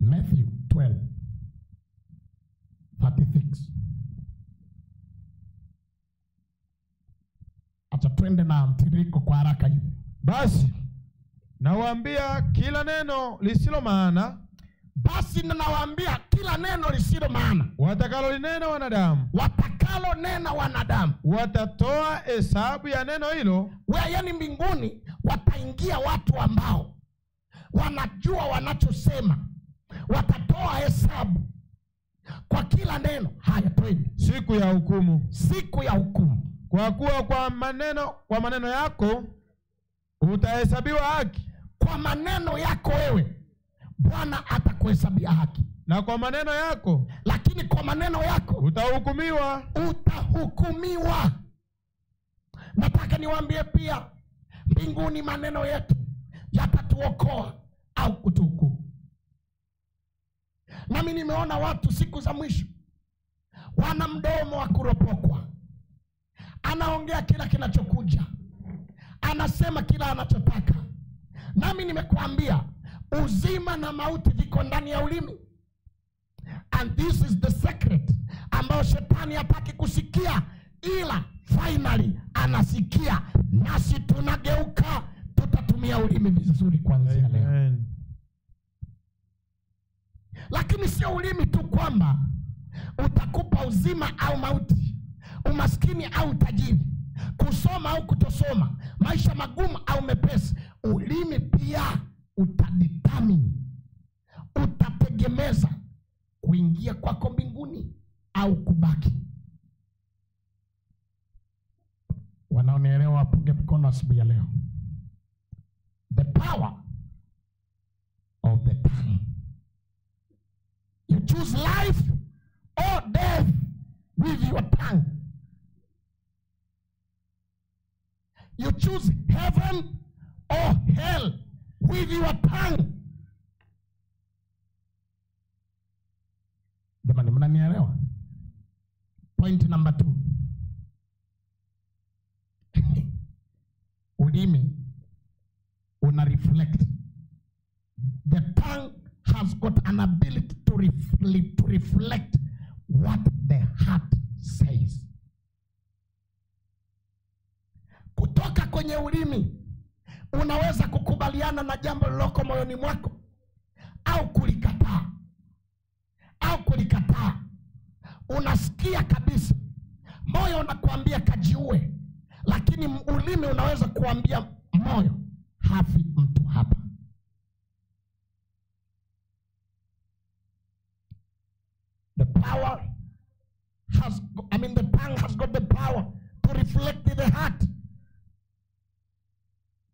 Matthew 12:36. Acha twende na mtiririko kwa haraka hivi. Basi nawaambia kila neno lisilo maana, basi nawaambia kila neno lisilo maana watakalolinena wanadamu, watakalonena wanadamu watatoa hesabu ya neno hilo. Yaani mbinguni wataingia watu ambao wanajua wanachosema, watatoa hesabu kwa kila neno. Haya, twende. Siku ya hukumu, siku ya hukumu. Kwa kuwa kwa maneno yako utahesabiwa haki. Kwa maneno yako wewe Bwana atakuhesabia haki, na kwa maneno yako, lakini kwa maneno yako utahukumiwa. Utahukumiwa. Nataka niwaambie pia, mbinguni maneno yetu yatatuokoa au kutuhukumu. Nami nimeona watu siku za mwisho wana mdomo wa kuropokwa. Anaongea kila kinachokuja, anasema kila anachotaka. Nami nimekuambia uzima na mauti viko ndani ya ulimi. And this is the secret ambayo shetani hataki kusikia, ila finally anasikia. Nasi tunageuka, tutatumia ulimi vizuri kuanzia leo. Lakini sio ulimi tu kwamba utakupa uzima au mauti, umaskini au utajiri. kusoma au kutosoma, maisha magumu au mepesi, ulimi pia utadetermine, utategemeza kuingia kwako mbinguni au kubaki. Wanaonielewa wapunge mkono asubuhi ya leo. The power of the tongue. You choose life or death with your tongue. You choose heaven or hell with your tongue. Jamani, mnanielewa? Point number 2. Ulimi una reflect. The tongue has got an ability to reflect what the heart says. Kutoka kwenye ulimi unaweza kukubaliana na jambo liloko moyoni mwako au kulikataa. Au kulikataa. Unasikia kabisa moyo unakuambia kajiue, lakini ulimi unaweza kuambia moyo hafi mtu hapa. The power has, I mean the tongue has got the power to reflect the heart.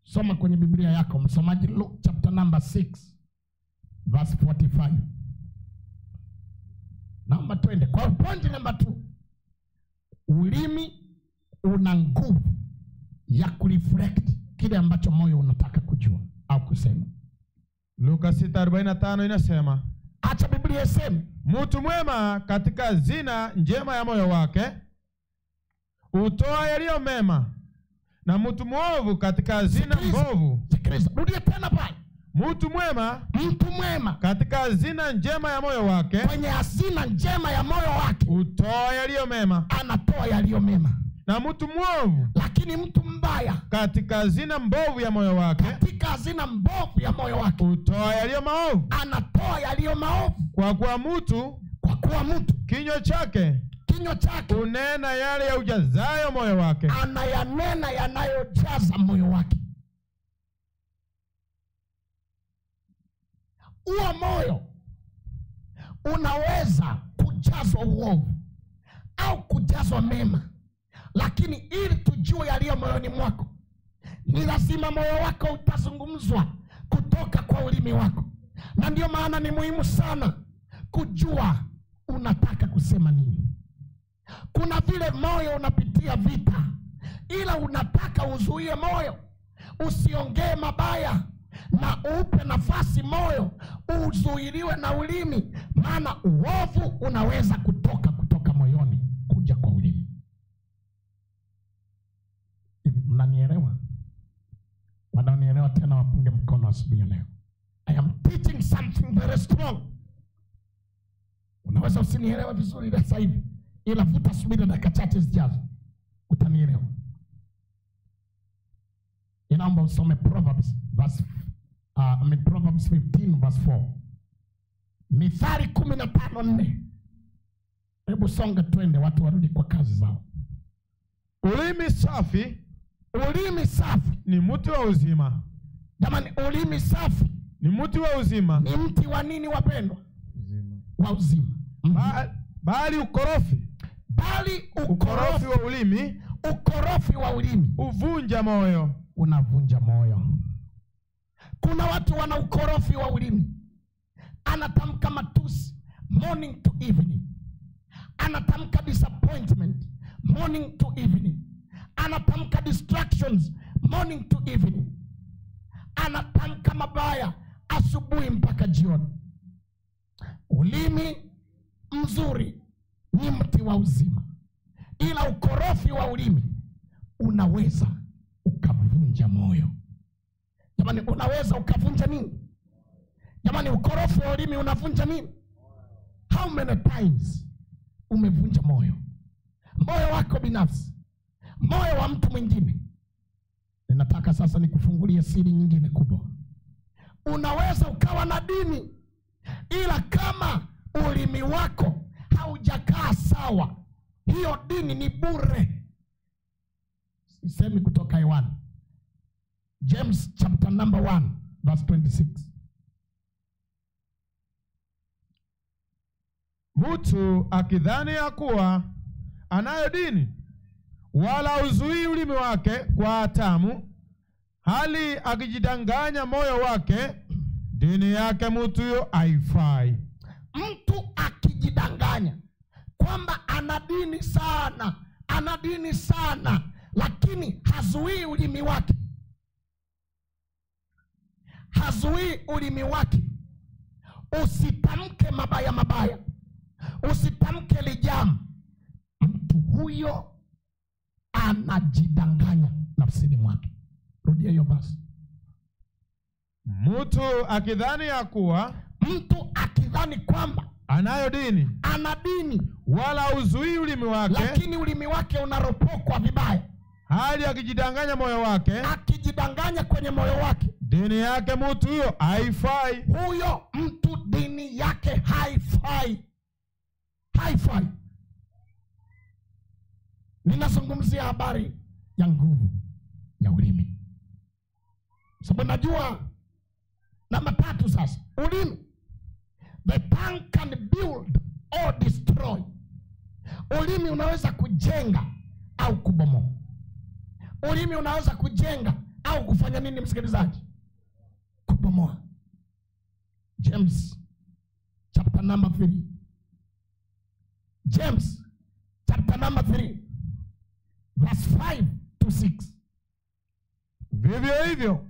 Soma kwenye Biblia yako, msomaji, Luke chapter number 6 verse 45. Naomba twende kwa point number 2. Ulimi una nguvu ya kureflect kile ambacho moyo unataka kujua au kusema. Luka 6:45 inasema, acha Biblia iseme, mtu mwema katika zina njema ya moyo wake hutoa yaliyo mema, na mtu mwovu katika zina mbovu. Sikiliza, rudia tena pale. Mtu mwema katika zina njema ya moyo wake, kwenye hazina njema ya moyo wake hutoa yaliyo mema, anatoa yaliyo mema. Na mtu mwovu, lakini mtu mbaya, katika zina mbovu ya moyo wake, katika zina mbovu ya moyo wake hutoa yaliyo maovu, anatoa yaliyo maovu. Kwa kuwa mtu kinywa chake unena yale ya ujazayo moyo wake, anayanena yanayojaza moyo wake. Huo moyo unaweza kujazwa uovu au kujazwa mema, lakini ili tujue yaliyo moyoni mwako, ni lazima moyo wako utazungumzwa kutoka kwa ulimi wako. Na ndio maana ni muhimu sana kujua unataka kusema nini. Kuna vile moyo unapitia vita, ila unataka uzuie moyo usiongee mabaya, na upe nafasi moyo uzuiliwe na ulimi, maana uovu unaweza kutoka moyoni kuja kwa ulimi. Mnanielewa? Wanaonielewa tena wapunge mkono asubuhi ya leo. I am teaching something very strong. Unaweza usinielewe vizuri sasa hivi, ila vuta subira dakika chache zijazo utanielewa. Ninaomba usome Proverbs verse Proverbs 15 verse 4. Mithali 15:4. Hebu songa twende, watu warudi kwa kazi zao. Ulimi safi ni mti wa uzima. Jamani, ulimi safi ni mti wa uzima. Ni mti wa nini wapendwa? Uzima. Wa uzima. Bali ukorofi wa ulimi, ukorofi wa ulimi uvunja moyo, unavunja moyo. Kuna watu wana ukorofi wa ulimi. Anatamka matusi morning to evening. Anatamka disappointment morning to evening. Anatamka distractions morning to evening. Anatamka mabaya asubuhi mpaka jioni. Ulimi mzuri ni mti wa uzima, ila ukorofi wa ulimi unaweza ukavunja moyo. Jamani, unaweza ukavunja nini? Jamani, ukorofi wa ulimi unavunja nini? How many times umevunja moyo? Moyo wako binafsi, moyo wa mtu mwingine. Ninataka sasa nikufungulie siri nyingine kubwa. Unaweza ukawa na dini, ila kama ulimi wako haujakaa sawa, hiyo dini ni bure. Sisemi kutoka hewani. James chapter number 1 verse 26. Mtu akidhani ya kuwa anayo dini, wala uzuii ulimi wake kwa hatamu, hali akijidanganya moyo wake, dini yake mtu huyo haifai. Mtu akijidanganya kwamba ana dini sana, ana dini sana, lakini hazuii ulimi wake, hazuii ulimi wake usitamke mabaya mabaya, usitamke lijamu, mtu huyo anajidanganya nafsini mwake. Rudia hiyo basi. Mtu akidhani ya kuwa, mtu akidhani kwamba anayo dini, ana dini, wala uzuii ulimi wake, lakini ulimi wake unaropokwa vibaya, hali akijidanganya moyo wake, akijidanganya kwenye moyo wake, dini yake mtu huyo haifai. Huyo mtu dini yake haifai. Haifai. Ninazungumzia habari ya nguvu ya ulimi. Sababu najua namba 3 sasa, ulimi. The tongue can build or destroy. Ulimi unaweza kujenga au kubomoa. Ulimi unaweza kujenga au kufanya nini, msikilizaji? Kubomoa. James chapter number 3. James chapter number 3 verse 5 to 6. Vivyo hivyo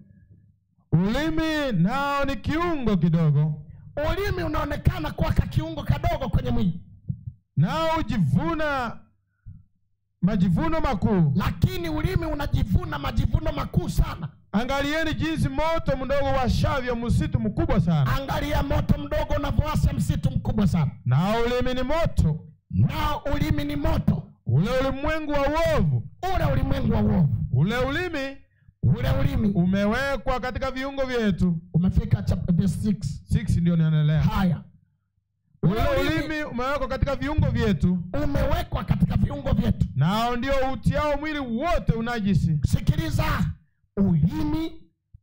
ulimi nao ni kiungo kidogo. Ulimi unaonekana kuwa kiungo kadogo kwenye mwili, nao hujivuna majivuno makuu. Lakini ulimi unajivuna majivuno makuu sana. Angalieni jinsi moto mdogo washavyo msitu mkubwa sana. Angalia moto mdogo unavyowasha msitu mkubwa sana. Nao ulimi ni moto. Nao ulimi ni moto. Ule ulimwengu wa uovu. Ule ulimwengu wa uovu. Ule ulimi. Ule ulimi umewekwa katika viungo vyetu. Umefika chapter 6. 6 ndio ninaendelea. Haya. Ule ulimi umewekwa katika viungo vyetu. Umewekwa katika viungo vyetu. Nao ndio utiao mwili wote unajisi. Sikiliza, ulimi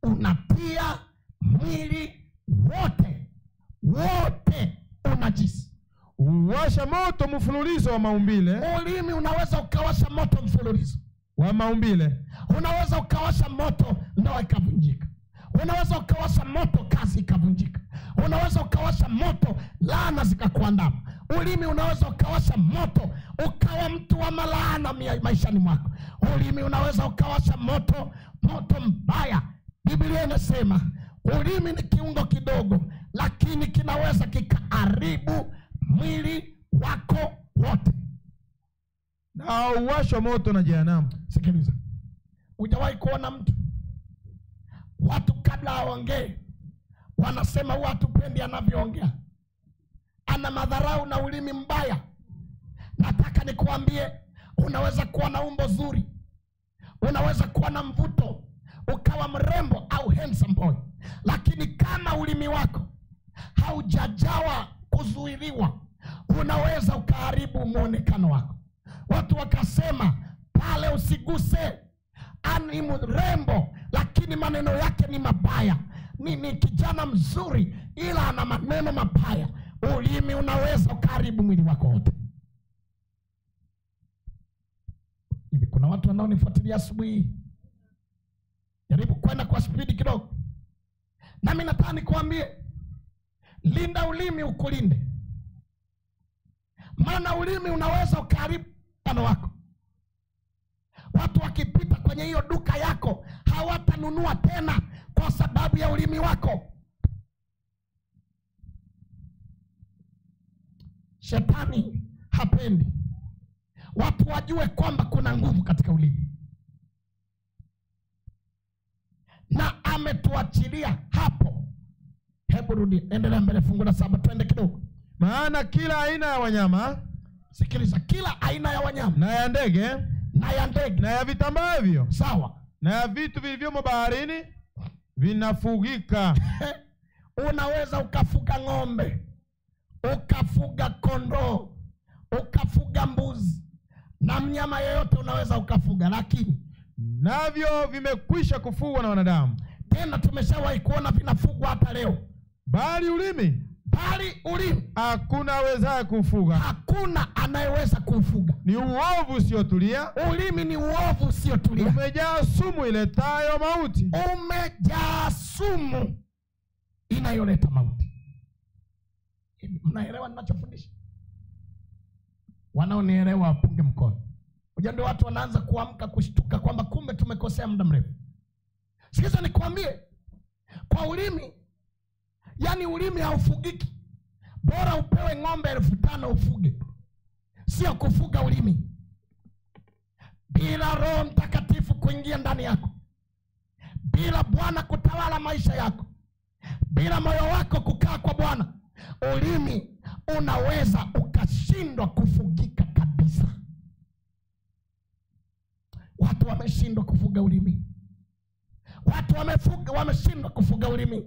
unatia mwili wote, wote unajisi. Uwasha moto mfululizo wa maumbile. Ulimi unaweza ukawasha moto mfululizo wa maumbile. Unaweza ukawasha moto ndoa ikavunjika. Unaweza ukawasha moto kazi ikavunjika. Unaweza ukawasha moto laana zikakuandama. Ulimi unaweza ukawasha moto ukawa mtu wa malaana maishani mwako. Ulimi unaweza ukawasha moto, moto mbaya. Biblia inasema ulimi ni kiungo kidogo, lakini kinaweza kikaharibu mwili wako wote. Na uwasha moto na jehanamu. Sikiliza. Hujawahi kuona mtu, watu kabla hawaongee wanasema huwa hatupendi anavyoongea, ana madharau na ulimi mbaya. Nataka nikuambie, unaweza kuwa na umbo zuri, unaweza kuwa na mvuto, ukawa mrembo au handsome boy, lakini kama ulimi wako haujajawa kuzuiliwa, unaweza ukaharibu muonekano wako. Watu wakasema pale usiguse, ani mrembo lakini maneno yake ni mabaya, ni kijana mzuri ila ana maneno mabaya. Ulimi unaweza ukaharibu mwili wako wote. Hivi kuna watu wanaonifuatilia asubuhi? Jaribu kwenda kwa spidi kidogo. Nami nataka nikuambie, linda ulimi ukulinde. Maana ulimi unaweza ukaharibu mkutano wako. Watu wakipita kwenye hiyo duka yako hawatanunua tena kwa sababu ya ulimi wako. Shetani hapendi watu wajue kwamba kuna nguvu katika ulimi, na ametuachilia hapo. Hebu rudi, endelea mbele, fungu la 7, twende kidogo. Maana kila aina ya wanyama, sikiliza, kila aina ya wanyama na ya ndege, na ya ndege, na ya vitambavyo, sawa, na ya vitu vilivyomo baharini vinafugika. Unaweza ukafuga ng'ombe, ukafuga kondoo, ukafuga mbuzi, na mnyama yeyote unaweza ukafuga, lakini Navyo vimekwisha kufugwa na wanadamu. Tena tumeshawahi kuona vinafugwa hata leo. Bali ulimi, bali ulimi hakuna awezaye kufuga. Hakuna anayeweza kuufuga. Ni uovu usiotulia. Ulimi ni uovu usiotulia. Umejaa sumu iletayo mauti. Umejaa sumu inayoleta mauti. Mnaelewa ninachofundisha? Wanaonielewa wapunge mkono. Unajua ndio watu wanaanza kuamka kushtuka kwamba kumbe tumekosea muda mrefu. Sikiza nikwambie, kwa ulimi, yani ulimi haufugiki. Bora upewe ng'ombe 5,000 ufuge, sio kufuga ulimi. Bila Roho Mtakatifu kuingia ndani yako, bila Bwana kutawala maisha yako, bila moyo wako kukaa kwa Bwana, ulimi unaweza ukashindwa kufugika kabisa. Watu wameshindwa kufuga ulimi. Watu wameshindwa kufuga ulimi.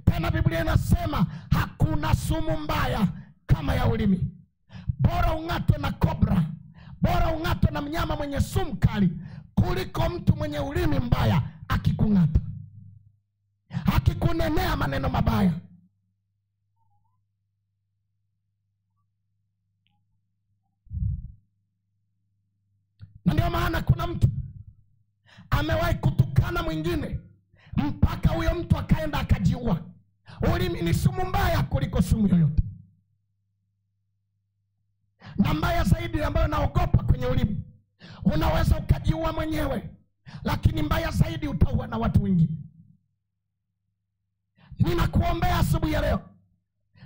Tena Biblia inasema hakuna sumu mbaya kama ya ulimi. Bora ung'atwe na kobra, bora ung'atwe na mnyama mwenye sumu kali, kuliko mtu mwenye ulimi mbaya akikung'ata, akikunenea maneno mabaya. Na ndio maana kuna mtu amewahi kutukana mwingine mpaka huyo mtu akaenda akajiua. Ulimi ni sumu mbaya kuliko sumu yoyote. Na mbaya zaidi ambayo naogopa kwenye ulimi, unaweza ukajiua mwenyewe, lakini mbaya zaidi utaua na watu wengine. Ninakuombea asubuhi ya leo.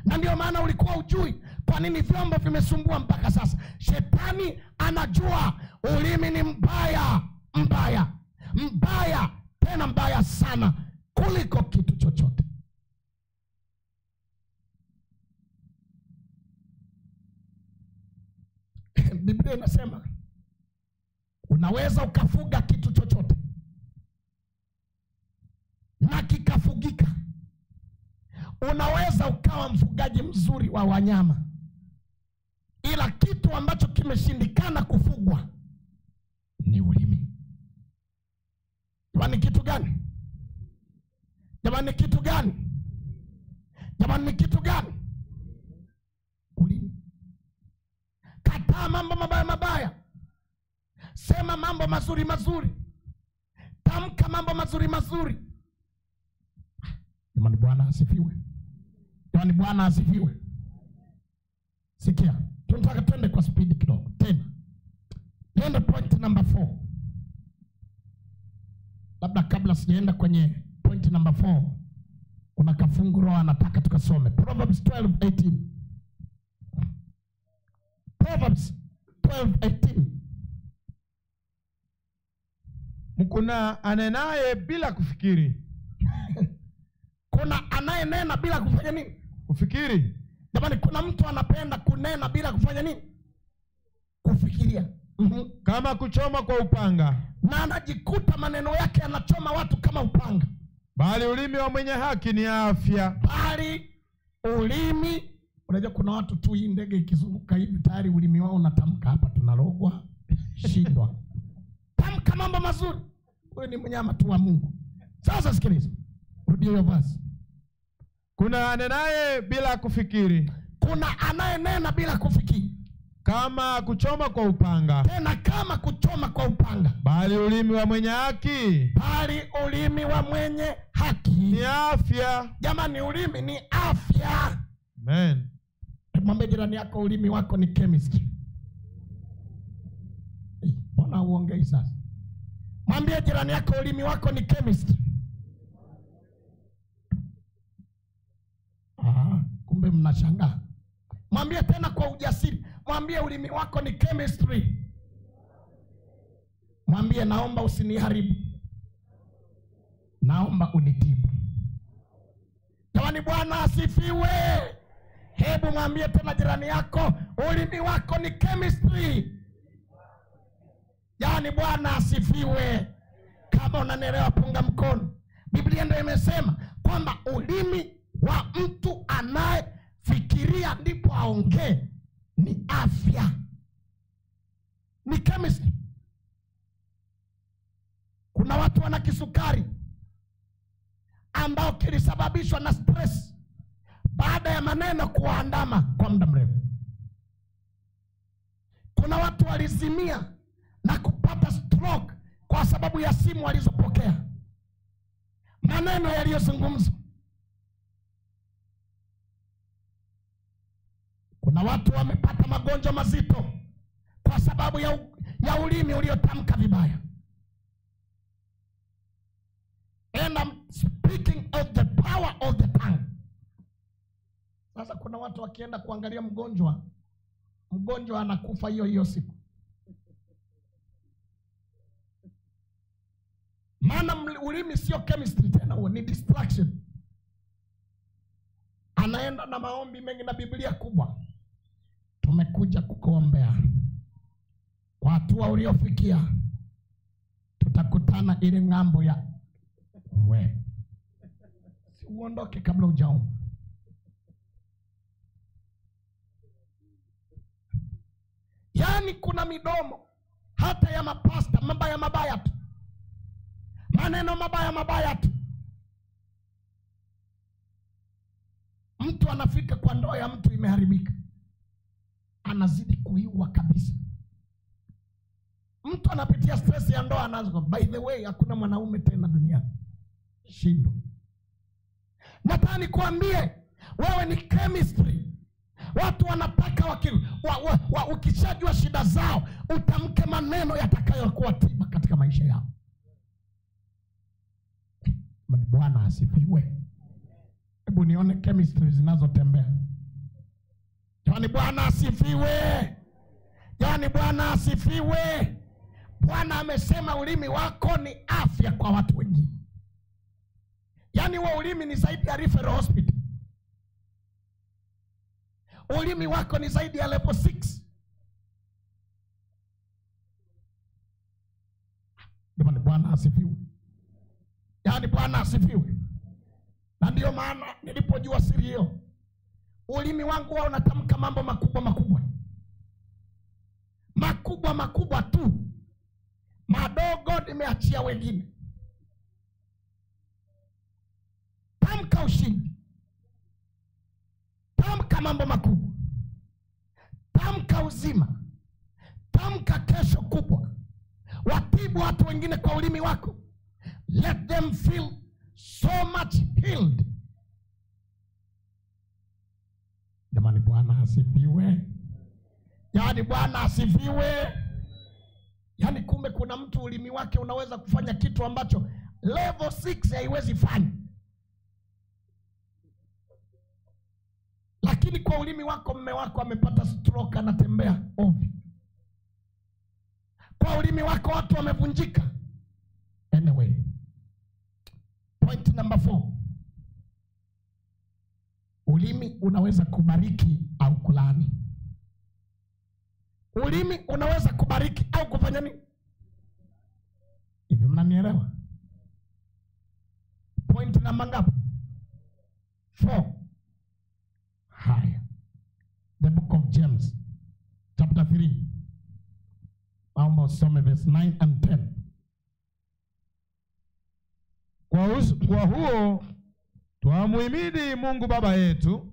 Na ndio maana ulikuwa ujui kwa nini vyombo vimesumbua mpaka sasa. Shetani anajua ulimi ni mbaya, mbaya, mbaya, tena mbaya sana kuliko kitu chochote. Biblia inasema unaweza ukafuga kitu chochote na kikafugika. Unaweza ukawa mfugaji mzuri wa wanyama, ila kitu ambacho kimeshindikana kufugwa ni ulimi. Jamani, kitu gani? Jamani, kitu gani? Jamani, kitu gani? Ulimi. Kataa mambo mabaya mabaya, sema mambo mazuri mazuri, tamka mambo mazuri mazuri. Jamani, Bwana asifiwe. Jamani, Bwana asifiwe. Sikia, tunataka twende kwa speed kidogo tena. Twende point number 4. Labda kabla sijaenda kwenye point number 4, kuna kafungu Roho anataka tukasome. Proverbs 12:18. Proverbs 12:18. Mkuna anenaye bila kufikiri. Kuna anayenena bila kufanya nini? Kufikiri. Jamani, kuna mtu anapenda kunena bila kufanya nini? Kufikiria. Kama kuchoma kwa upanga. Na anajikuta maneno yake yanachoma watu kama upanga. Bali ulimi wa mwenye haki ni afya. Bali ulimi, unajua kuna watu tu hii ndege ikizunguka hivi tayari ulimi wao unatamka hapa tunalogwa, shindwa. Tamka mambo mazuri. Huyu ni mnyama tu wa Mungu. Sasa sikiliza. Rudia hiyo verse. Kuna anenaye bila kufikiri. Kuna anayenena bila kufikiri. Kama kuchoma kwa upanga. Tena kama kuchoma kwa upanga. Bali ulimi wa mwenye haki. Bali ulimi wa mwenye haki ni afya. Jamani, ulimi ni afya. Amen. Mwambie jirani yako ulimi wako ni chemistry. Mbona huongei sasa? Mwambie jirani yako ulimi wako ni chemistry. Kumbe mnashangaa. Mwambie tena kwa ujasiri. Mwambie ulimi wako ni chemistry. Mwambie naomba usiniharibu, naomba unitibu. Jamani, Bwana asifiwe. Hebu mwambie tena jirani yako ulimi wako ni chemistry. Yaani Bwana asifiwe. Kama unanielewa punga mkono. Biblia ndio imesema kwamba ulimi wa mtu anayefikiria ndipo aongee ni afya, ni chemistry. Kuna watu wana kisukari ambao kilisababishwa na stress baada ya maneno kuandama kwa muda mrefu. Kuna watu walizimia na kupata stroke kwa sababu ya simu walizopokea, maneno yaliyozungumzwa. Kuna watu wamepata magonjwa mazito kwa sababu ya ulimi uliotamka vibaya. And I'm speaking of the power of the tongue. Sasa kuna watu wakienda kuangalia mgonjwa, mgonjwa anakufa hiyo hiyo siku. Maana ulimi sio chemistry tena, huo ni distraction. Anaenda na maombi mengi na Biblia kubwa. Tumekuja kukuombea kwa hatua uliofikia, tutakutana ile ng'ambo ya we. Si uondoke kabla hujaomba. Yaani kuna midomo hata ya mapasta mabaya mabaya tu, maneno mabaya mabaya tu. Mtu anafika kwa ndoa ya mtu imeharibika, anazidi kuiua kabisa. Mtu anapitia stress ya ndoa, anaanza, by the way, hakuna mwanaume tena duniani. Shindo. Nataka nikuambie wewe ni chemistry. Watu wanataka ukishajua shida zao utamke maneno yatakayokuwa tiba katika maisha yao. Bwana asifiwe. Hebu nione chemistry zinazotembea. Yaani Bwana asifiwe. Yaani Bwana asifiwe. Bwana amesema ulimi wako ni afya kwa watu wengine. Yaani wa ulimi ni zaidi ya referral hospital. Ulimi wako ni zaidi ya level 6. Jamani, Bwana asifiwe. Yaani Bwana asifiwe. Na ndio maana nilipojua siri hiyo, ulimi wangu wao unatamka mambo makubwa makubwa. Makubwa makubwa tu. Madogo nimeachia wengine. Tamka ushindi. Tamka mambo makubwa. Tamka uzima. Tamka kesho kubwa. Watibu watu wengine kwa ulimi wako. Let them feel so much healed. Jamani, Bwana asifiwe. Yaani Bwana asifiwe. Yaani kumbe kuna mtu ulimi wake unaweza kufanya kitu ambacho level 6 haiwezi fanya. Lakini kwa ulimi wako mme wako amepata stroke, anatembea ovyo. Kwa ulimi wako watu wamevunjika. Anyway, point number 4. Ulimi unaweza kubariki au kulaani. Ulimi unaweza kubariki au kufanya nini? Hivi mnanielewa? Point namba ngapi? 4. Haya. The book of James chapter 3. Naomba usome verse 9 and 10. Kwa huo twamuhimidi Mungu Baba yetu,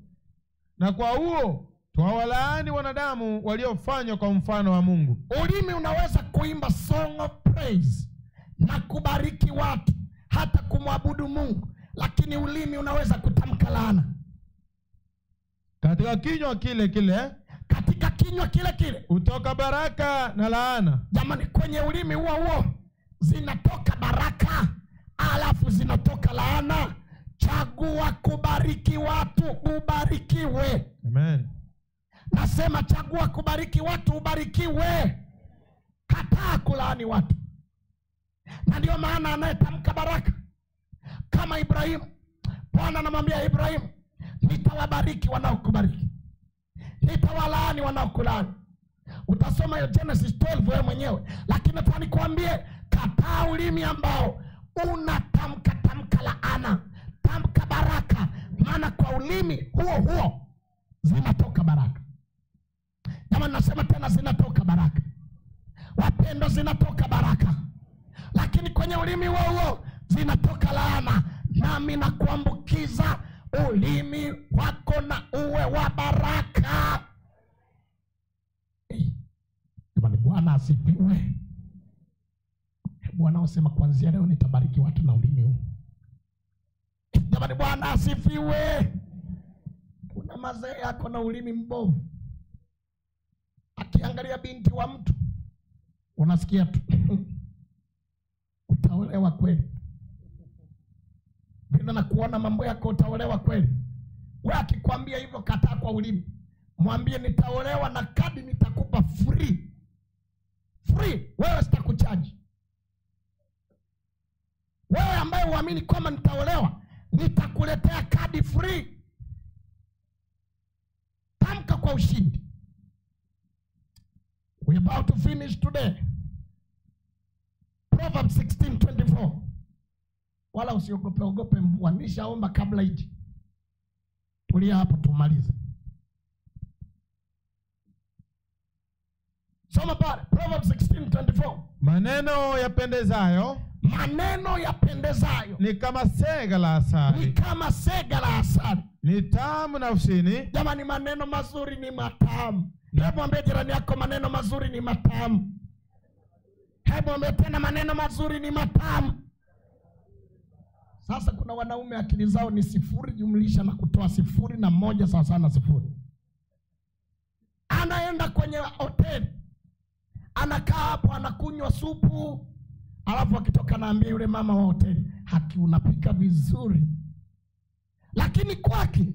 na kwa huo twawalaani wanadamu waliofanywa kwa mfano wa Mungu. Ulimi unaweza kuimba song of praise na kubariki watu, hata kumwabudu Mungu, lakini ulimi unaweza kutamka laana. Katika kinywa kile kile, katika kinywa kile kile hutoka baraka na laana. Jamani, kwenye ulimi huo huo zinatoka baraka alafu zinatoka laana. Chagua kubariki watu ubarikiwe. Amen. Nasema chagua kubariki watu ubarikiwe. Kataa kulaani watu. Na ndio maana anayetamka baraka kama Ibrahimu, Bwana anamwambia Ibrahimu, nitawabariki wanaokubariki, nitawalaani wanaokulaani. Utasoma hiyo Genesis 12 wewe mwenyewe. Lakini nataka nikuambie, kataa ulimi ambao unatamka tamka laana. Tamka baraka, maana kwa ulimi huo huo zinatoka baraka. Jamani, nasema tena, zinatoka baraka. Wapendo, zinatoka baraka. Lakini kwenye ulimi huo zinatoka laana. Nami nakuambukiza ulimi wako na uwe wa baraka. Jamani, Bwana asifiwe. Hebu wanaosema kuanzia leo nitabariki watu na ulimi huu. Jamani, Bwana asifiwe. Kuna mazee yako na ulimi mbovu, akiangalia binti wa mtu unasikia tu utaolewa kweli. Bila na kuona mambo yako utaolewa kweli. Wewe akikwambia hivyo, kataa kwa ulimi. Mwambie nitaolewa na kadi nitakupa free. Free, wewe sitakuchaji. Wewe ambaye uamini kwamba nitaolewa, nitakuletea kadi free. Tamka kwa ushindi. We are about to finish today. Proverbs 16:24. Wala usiogope ogope mvua, nishaomba kabla iji. Tulia hapo tumalize. Soma pale Proverbs 16:24. Maneno yapendezayo, maneno yapendezayo ni kama sega la asali, ni kama sega la asali, ni tamu nafsini. Jamani, maneno mazuri ni matamu. Hebu mwambie jirani yako, maneno mazuri ni matamu. Hebu mwambie tena, maneno mazuri ni matamu. Sasa kuna wanaume akili zao ni 0 jumlisha na kutoa 0 na 1 sawa sawa na 0. Anaenda kwenye hoteli, anakaa hapo, anakunywa supu, alafu akitoka naambia yule mama wa hoteli, haki unapika vizuri. Lakini kwake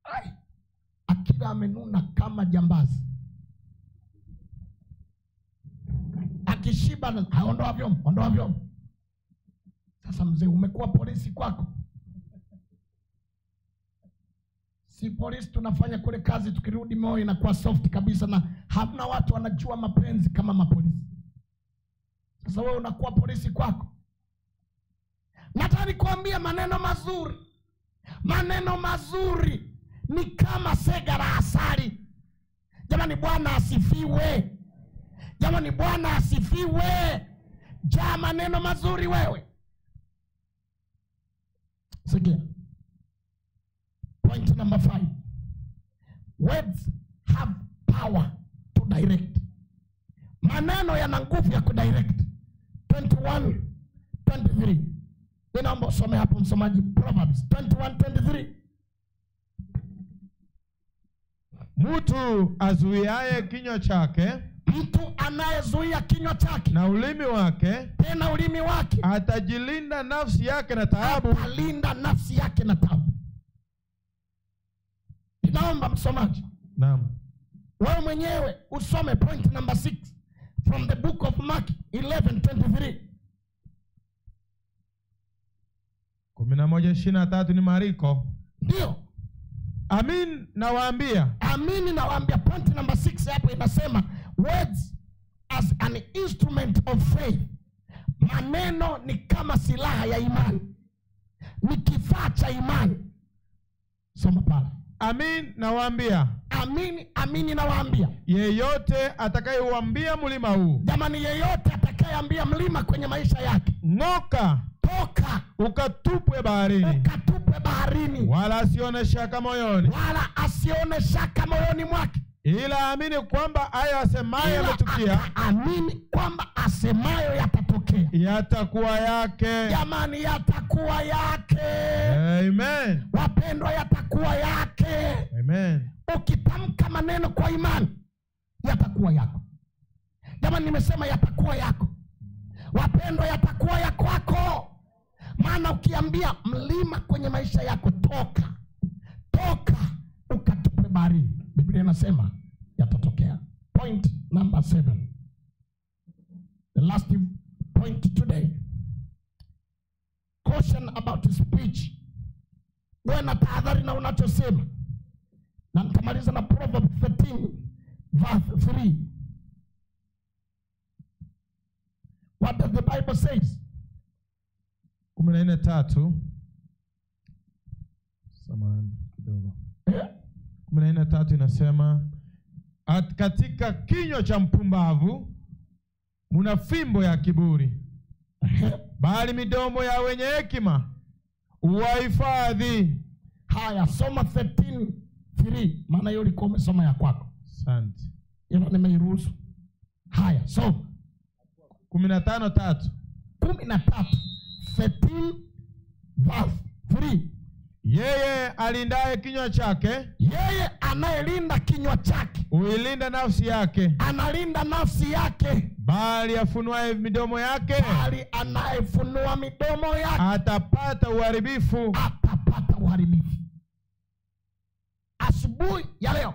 ai, akila amenuna kama jambazi. Akishiba haondoa vyombo, ondoa vyombo. Sasa mzee, umekuwa polisi kwako? Si polisi tunafanya kule kazi, tukirudi moyo inakuwa soft kabisa, na hamna watu wanajua mapenzi kama mapolisi. Sasa wewe unakuwa polisi kwako. Nataka nikuambie maneno mazuri. Maneno mazuri ni kama sega la asali. Jamani, Bwana asifiwe. Jamani, Bwana asifiwe. Jaa maneno mazuri wewe. Sikia. Point number 5. Words have power to direct. Maneno yana nguvu ya kudirect. 21:23. Ninaomba usome hapo msomaji, Proverbs 21:23. Mtu azuiaye kinywa chake, mtu anayezuia kinywa chake na ulimi wake, tena ulimi wake, atajilinda nafsi yake na taabu. Atalinda nafsi yake na taabu. Ninaomba msomaji, naam, wewe mwenyewe usome point number 6 from the book of Mark 11:23. 11:23 ni Mariko. Ndio. Amin nawaambia. Amini nawaambia. Point number 6 hapo inasema words as an instrument of faith. Maneno ni kama silaha ya imani, ni kifaa cha imani. Soma pale. Amin nawaambia. Amini, amini nawaambia. Yeyote atakayeuambia mlima huu. Jamani, yeyote atakayeambia mlima kwenye maisha yake, ng'oka, toka, ukatupwe baharini, ukatupwe baharini, wala asione shaka moyoni, wala asione shaka moyoni mwake, ila amini kwamba hayo asemayo yametukia, amini kwamba asemayo yatatokea, yatakuwa yake. Jamani, yatakuwa yake. Amen. Wapendwa, yatakuwa yake. Amen. Ukitamka maneno kwa imani, yatakuwa yako. Jamani, nimesema yatakuwa yako. Wapendwa, yatakuwa ya kwako. Maana ukiambia mlima kwenye maisha yako, toka, toka, ukatupe baharini, Biblia inasema yatatokea. Point number 7. The last point today. Caution about speech. Wewe na tahadhari na unachosema. Na nitamaliza na Proverbs 13 verse 3. What does the Bible says? 14:3. Samahani kidogo. 14:3 inasema, katika kinywa cha mpumbavu muna fimbo ya kiburi. Bali midomo ya wenye hekima huwahifadhi. Haya, soma 13:3, maana hiyo ulikuwa umesoma ya kwako. Asante. Ila nimeiruhusu. Haya, soma 15:3. 13, 13 verse 3. Yeye alindaye kinywa chake, yeye anayelinda kinywa chake huilinda nafsi yake, analinda nafsi yake. Bali afunuaye midomo yake, bali anayefunua midomo yake atapata uharibifu, atapata uharibifu. Asubuhi ya leo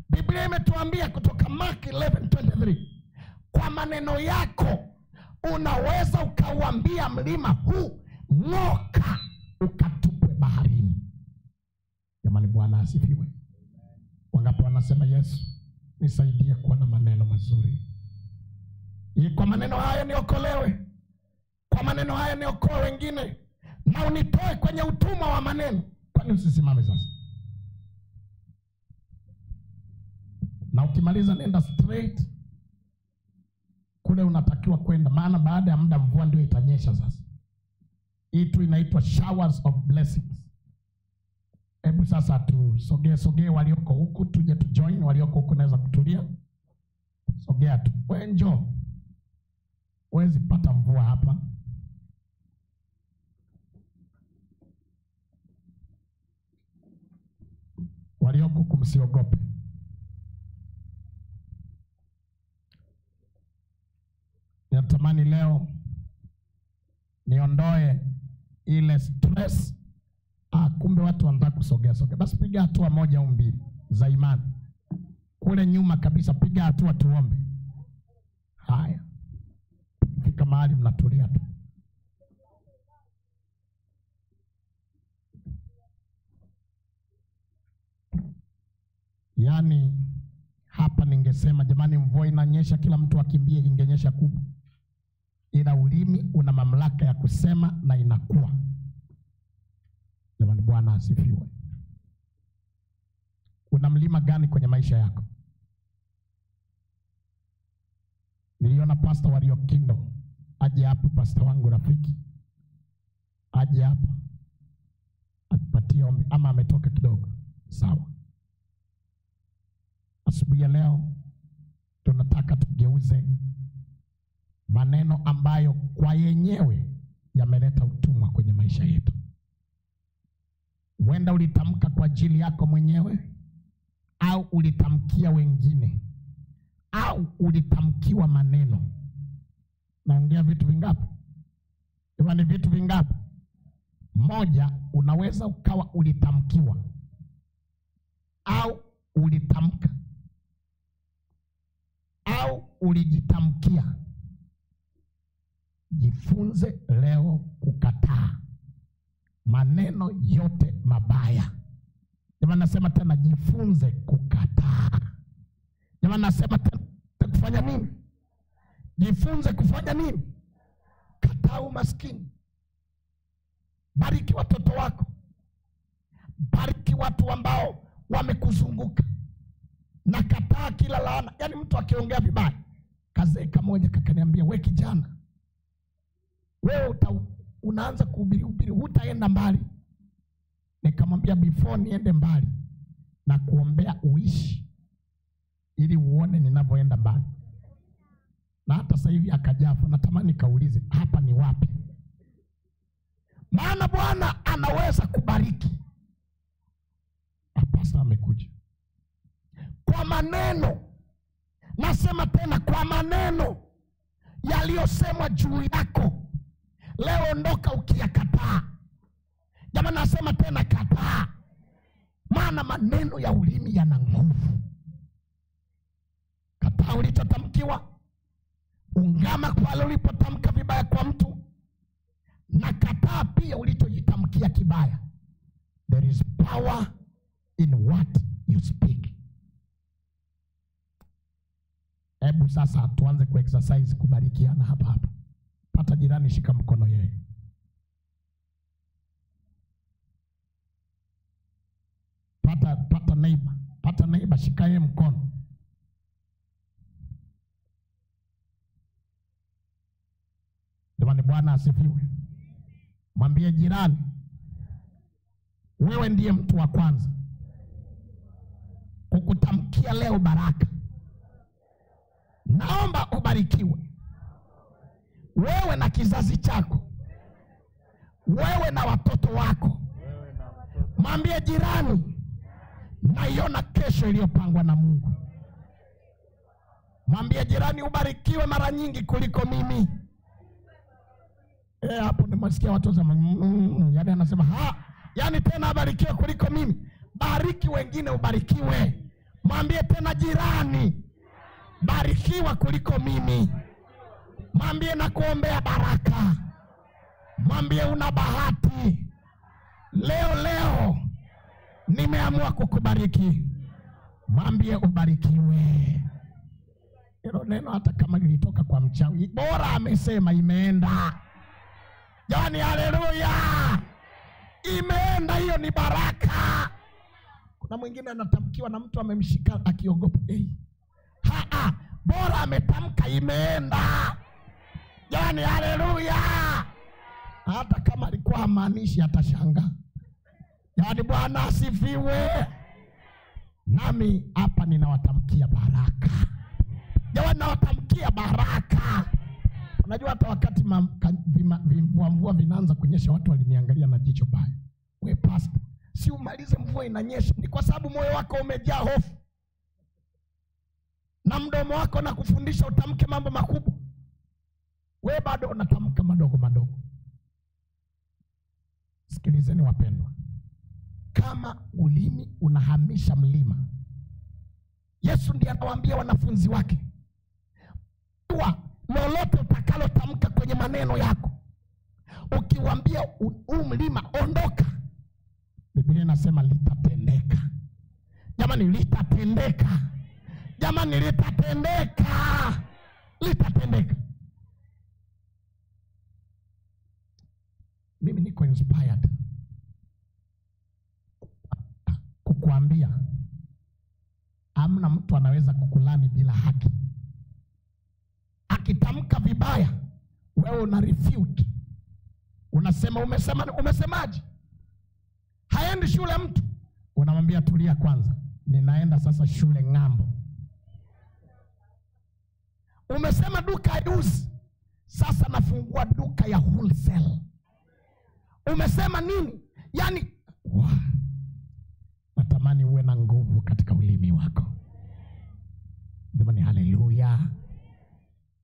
Biblia imetuambia kutoka Mark 11:23, kwa maneno yako unaweza ukauambia mlima huu ng'oka, ukatupwe baharini. Jamani, Bwana asifiwe. Wangapi wanasema Yesu nisaidie kuwa na maneno mazuri, ili kwa maneno haya niokolewe, kwa maneno haya niokoe wengine, na unitoe kwenye utumwa wa maneno. Kwani usisimame sasa? Na ukimaliza nenda straight kule unatakiwa kwenda, maana baada ya muda mvua ndio itanyesha sasa. Hii tu inaitwa showers of blessings. Hebu sasa tusogee sogee, walioko huku tuje tu join, walioko huku naweza kutulia. Sogea tu. Wewe njoo. Huwezi pata mvua hapa. Walioko huku msiogope. Natamani leo niondoe ile stress. Kumbe watu wanataka kusogea sogea. Basi piga hatua moja au mbili za imani. Kule nyuma kabisa piga hatua tuombe. Haya. Fika mahali mnatulia tu. Yaani hapa ningesema jamani, mvua inanyesha kila mtu akimbie, ingenyesha kubwa. Ila ulimi una mamlaka ya kusema na inakuwa. Jamani, Bwana asifiwe. Una mlima gani kwenye maisha yako? Niliona pastor wa Rio Kindo aje hapa, pastor wangu rafiki aje hapa atupatie ombi, ama ametoka kidogo. Sawa. Asubuhi ya leo tunataka tugeuze maneno ambayo kwa yenyewe yameleta utumwa kwenye maisha yetu. Huenda ulitamka kwa ajili yako mwenyewe, au ulitamkia wengine, au ulitamkiwa maneno. Naongea vitu vingapi? Ni vitu vingapi? Moja, unaweza ukawa ulitamkiwa au ulitamka au ulijitamkia. Jifunze leo kukataa maneno yote mabaya. Jamani, nasema tena, jifunze kukataa. Jamani, nasema tena, kufanya nini? Jifunze kufanya nini? Kataa umaskini. Bariki watoto wako. Bariki watu ambao wamekuzunguka. Na kataa kila laana. Yaani mtu akiongea vibaya, kazee kamoja kakaniambia, we kijana, wewe unaanza kuhubiri hubiri, hutaenda mbali. Nikamwambia before niende mbali na kuombea uishi ili uone ninavyoenda mbali. Na hata sasa hivi akajafu, natamani kaulize hapa ni wapi? Maana Bwana anaweza kubariki. Pastor amekuja. Kwa maneno, nasema tena, kwa maneno yaliyosemwa juu yako leo ondoka ukiyakataa. Jamani, nasema tena, kataa. Maana maneno ya ulimi yana nguvu. Kataa ulichotamkiwa. Ungama pale ulipotamka vibaya kwa mtu, na kataa pia ulichojitamkia kibaya. There is power in what you speak. Hebu sasa tuanze kuexercise kubarikiana hapa hapa. Pata jirani, shika mkono yeye. Pata neighbor, pata neighbor, shika yeye mkono. Jamani, Bwana asifiwe. Mwambie jirani, wewe ndiye mtu wa kwanza kukutamkia leo baraka. Naomba ubarikiwe, wewe na kizazi chako, wewe na watoto wako. Mwambie jirani, naiona kesho iliyopangwa na Mungu. Mwambie jirani, ubarikiwe mara nyingi kuliko mimi. Hapo nimesikia watu wasema, yaani anasema ha, yaani tena abarikiwe kuliko mimi. Bariki wengine ubarikiwe. Mwambie tena jirani, barikiwa kuliko mimi. Mwambie na kuombea baraka. Mwambie una bahati. Leo leo nimeamua kukubariki. Mwambie ubarikiwe. Hilo neno hata kama lilitoka kwa mchawi, bora amesema imeenda. Jamani, haleluya. Imeenda, hiyo ni baraka. Kuna mwingine anatamkiwa na mtu amemshika akiogopa. Hey. Ha, bora ametamka imeenda. Jamani, haleluya. Hata kama alikuwa hamaanishi atashangaa. Yaani Bwana asifiwe. Nami hapa ninawatamkia baraka. Jamani, nawatamkia baraka. Unajua hata wakati mvua mvua vinaanza kunyesha, watu waliniangalia na jicho baya. We pastor, si umalize mvua inanyesha. Ni kwa sababu moyo wako umejaa hofu. Na mdomo wako na kufundisha utamke mambo makubwa. We bado unatamka madogo madogo. Sikilizeni wapendwa. Kama ulimi unahamisha mlima. Yesu ndiye anawaambia wanafunzi wake, lolote utakalotamka kwenye maneno yako, ukiwaambia huu mlima ondoka, Biblia inasema litatendeka. Jamani, litatendeka. Jamani, litatendeka. Litatendeka. Mimi niko inspired kukuambia, hamna mtu anaweza kukulani bila haki. Akitamka vibaya, wewe una refute. Unasema umesema, umesemaje? Haendi shule mtu, unamwambia tulia kwanza, ninaenda sasa shule ng'ambo. Umesema duka haiuzi, sasa nafungua duka ya wholesale. Umesema nini? Yaani wow. Natamani uwe na nguvu katika ulimi wako. Jamani, haleluya.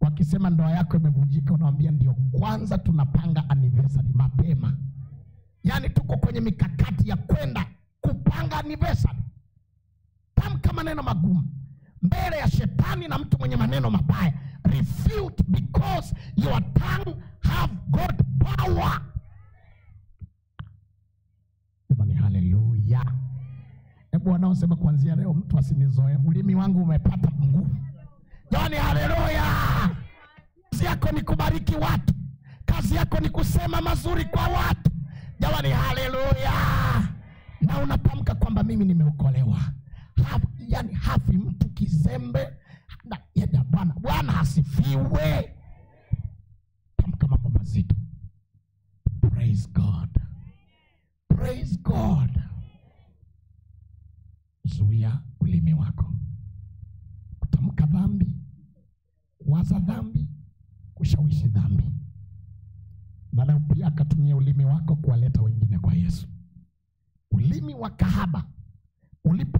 Wakisema ndoa yako imevunjika, unawaambia ndio kwanza tunapanga anniversary mapema. Yaani tuko kwenye mikakati ya kwenda kupanga anniversary. Tamka maneno magumu mbele ya shetani na mtu mwenye maneno mabaya. Refute because your tongue have got power. Jamani, haleluya. Hebu wanaosema kuanzia leo mtu asinizoe, ulimi wangu umepata nguvu. Jamani, haleluya. Kazi yako ni kubariki watu. Kazi yako ni kusema mazuri kwa watu. Jamani, haleluya. Na unatamka kwamba mimi nimeokolewa. Yani hafi mtu kizembe. Na Bwana, Bwana asifiwe. Tamka mambo mazito. Praise God. Praise God. Zuia ulimi wako kutamka dhambi, kuwaza dhambi, kushawishi dhambi. Na leo pia akatumia ulimi wako kuwaleta wengine kwa Yesu. Ulimi wa kahaba ulipo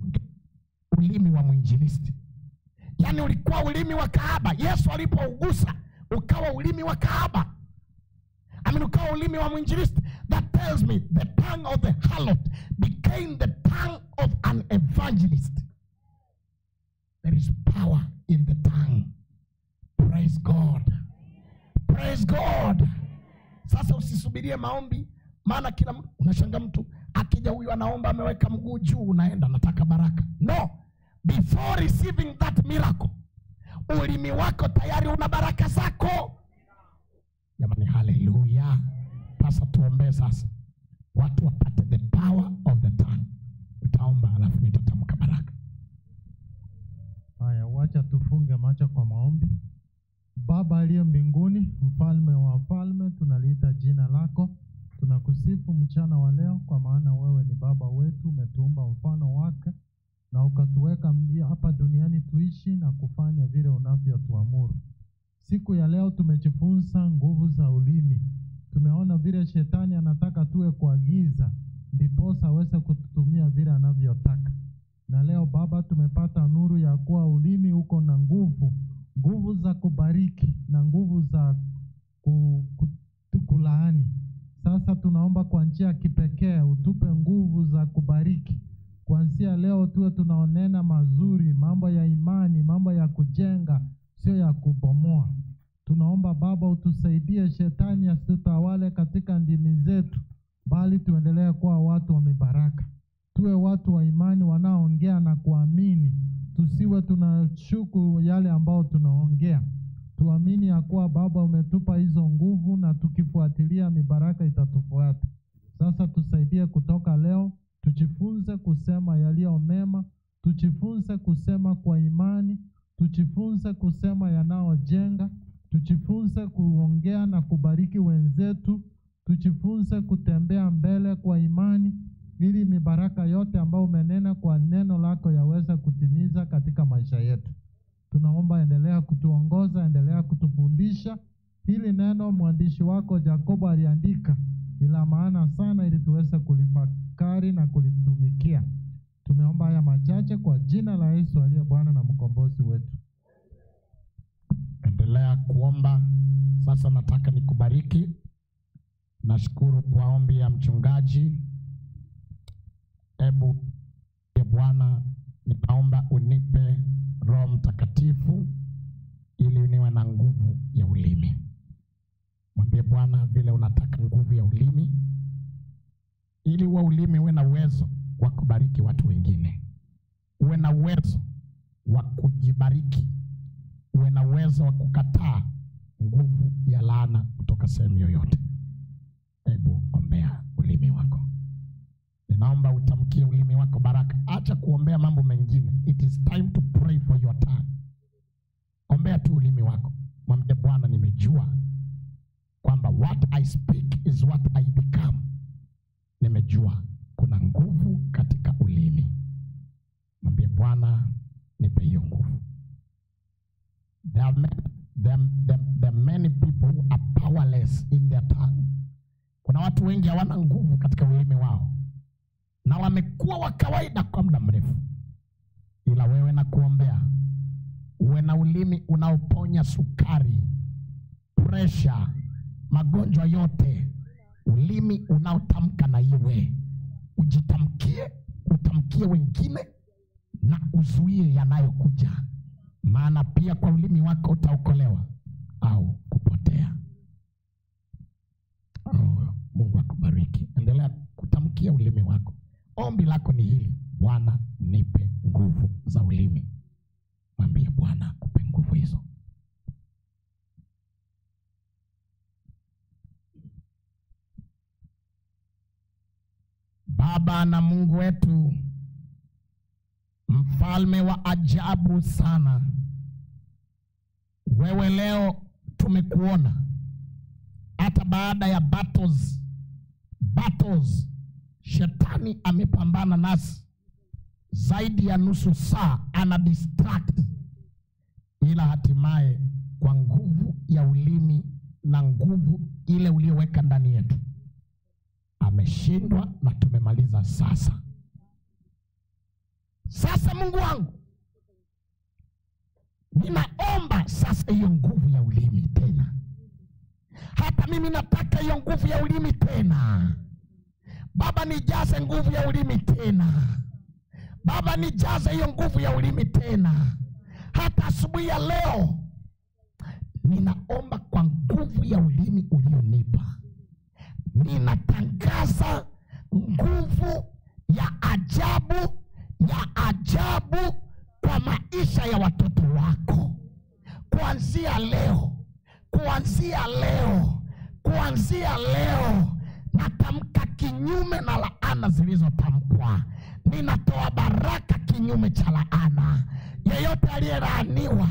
ulimi wa mwinjilisti. Yaani ulikuwa ulimi wa kahaba. Yesu alipougusa ukawa ulimi wa kahaba. I mean, ukawa ulimi wa mwinjilisti. That tells me the tongue of the harlot became the tongue of an evangelist. There is power in the tongue. Praise God. Praise God. Sasa usisubirie maombi, maana kila mtu unashangaa, mtu akija huyu anaomba ameweka mguu juu, unaenda nataka baraka. No, before receiving that miracle, ulimi wako tayari una baraka zako. Jamani, haleluya. Sasa tuombe sasa, watu wapate the power of the tongue. Utaomba alafu nitatamka baraka. Haya, wacha tufunge macho kwa maombi. Baba aliye mbinguni, mfalme wa wafalme, tunaliita jina lako. Tunakusifu mchana wa leo, kwa maana wewe ni Baba wetu, umetuumba mfano wake na ukatuweka hapa duniani tuishi na kufanya vile unavyotuamuru. Siku ya leo tumejifunza nguvu za ulimi. Tumeona vile shetani anataka tuwe kwa giza, ndiposa aweze kututumia vile anavyotaka. Na leo Baba, tumepata nuru ya kuwa ulimi uko na nguvu, nguvu za kubariki na nguvu za kulaani. Sasa tunaomba kwa njia ya kipekee utupe nguvu za kubariki. Kuanzia leo tuwe tunaonena mazuri, mambo ya imani, mambo ya kujenga, sio ya kubomoa. Tunaomba Baba utusaidie, shetani asitutawale katika ndimi zetu, bali tuendelee kuwa watu wa mibaraka. Tuwe watu wa imani wanaoongea na kuamini, tusiwe tunashuku yale ambao tunaongea. Tuamini ya kuwa Baba umetupa hizo nguvu, na tukifuatilia mibaraka itatufuata. Sasa tusaidie kutoka leo, tujifunze kusema yaliyo mema, tujifunze kusema kwa imani, tujifunze kusema yanayojenga, tujifunze kuongea na kubariki wenzetu, tujifunze kutembea mbele kwa imani, ili mibaraka yote ambayo umenena kwa neno lako yaweze kutimiza katika maisha yetu. Tunaomba endelea kutuongoza, endelea kutufundisha. Hili neno mwandishi wako Yakobo aliandika ni la maana sana, ili tuweze kulifakari na kulitumikia. Tumeomba haya machache kwa jina la Yesu aliye Bwana na mkombozi wetu. Endelea kuomba. Sasa nataka nikubariki. Nashukuru kwa ombi ya mchungaji. Ebu Bwana, ninaomba unipe Roho Mtakatifu ili niwe na nguvu ya ulimi. Mwambie Bwana vile unataka nguvu ya ulimi, ili wa ulimi uwe na uwezo wa kubariki watu wengine, uwe na uwezo wa kujibariki, uwe na uwezo wa kukataa nguvu ya laana kutoka sehemu yoyote. Hebu ombea ulimi wako. Ninaomba utamkie ulimi wako baraka. Acha kuombea mambo mengine. It is time to pray for your tongue. Ombea tu ulimi wako. Mwambie Bwana, nimejua kwamba what I speak is what I become. Nimejua kuna nguvu katika ulimi. Mwambie Bwana, nipe hiyo nguvu. There are many people who are powerless in their tongue. Kuna watu wengi hawana nguvu katika ulimi wao, na wamekuwa wa kawaida kwa muda mrefu. Ila wewe na kuombea uwe na ulimi unaoponya sukari, pressure, magonjwa yote. Ulimi unaotamka na iwe ujitamkie, utamkie wengine na uzuie yanayokuja, maana pia kwa ulimi wako utaokolewa au kupotea. Oh, Mungu akubariki. Endelea kutamkia ulimi wako. Ombi lako ni hili: Bwana nipe nguvu za ulimi. Mwambie Bwana akupe nguvu hizo. Baba na Mungu wetu, mfalme wa ajabu sana, wewe leo tumekuona hata baada ya battles, shetani amepambana nasi zaidi ya nusu saa, ana distract, ila hatimaye kwa nguvu ya ulimi na nguvu ile uliyoweka ndani yetu ameshindwa na tumemaliza sasa. Sasa Mungu wangu, ninaomba sasa hiyo nguvu ya ulimi tena. Hata mimi nataka hiyo nguvu ya ulimi tena. Baba nijaze nguvu ya ulimi tena. Baba nijaze hiyo nguvu ya ulimi tena. Hata asubuhi ya leo ninaomba kwa nguvu ya ulimi ulionipa, ninatangaza nguvu ya ajabu, ya ajabu kwa maisha ya watoto wako. Kuanzia leo, kuanzia leo, kuanzia leo, natamka kinyume na laana zilizotamkwa. Ninatoa baraka kinyume cha laana. Yeyote aliyelaaniwa,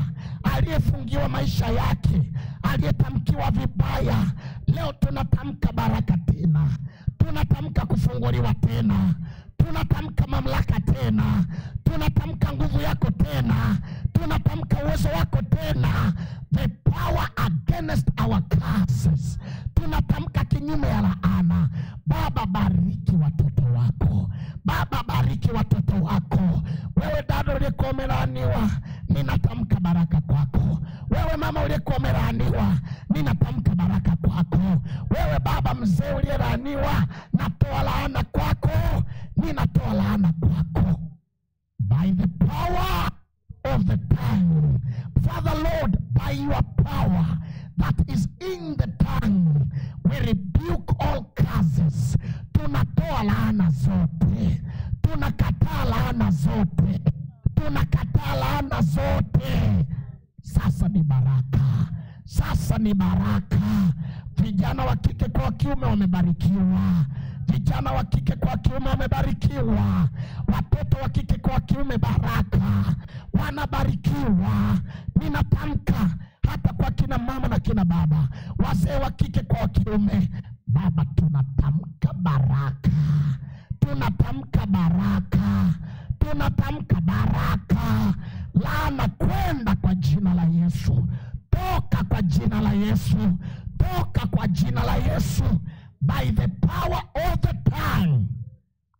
aliyefungiwa maisha yake, aliyetamkiwa vibaya, leo tunatamka baraka tena, tunatamka kufunguliwa tena, tunatamka mamlaka tena, tunatamka nguvu yako tena, tunatamka uwezo wako tena, the power against our curses. Tunatamka kinyume ya laana. Baba, bariki watoto wako. Baba, bariki watoto wako. Wewe dada uliyekuwa umelaaniwa, ninatamka baraka kwako. Wewe mama uliyekuwa umelaaniwa, ninatamka baraka kwako. Wewe baba mzee uliyelaaniwa, natoa laana kwako, ninatoa laana kwako. By the power of the tongue, Father Lord, by your power that is in the tongue, we rebuke all curses. Tunatoa laana zote, tunakataa laana zote, tunakataa laana zote. Sasa ni baraka, sasa ni baraka. Vijana wa kike kwa wa kiume wamebarikiwa, vijana wa kike kwa kiume wamebarikiwa, watoto wa kike kwa kiume baraka, wanabarikiwa. Ninatamka hata kwa kina mama na kina baba, wazee wa kike kwa kiume, Baba, tunatamka baraka, tunatamka baraka, tunatamka baraka. Laana kwenda kwa jina la Yesu, toka kwa jina la Yesu, toka kwa jina la Yesu. By the power of the tongue,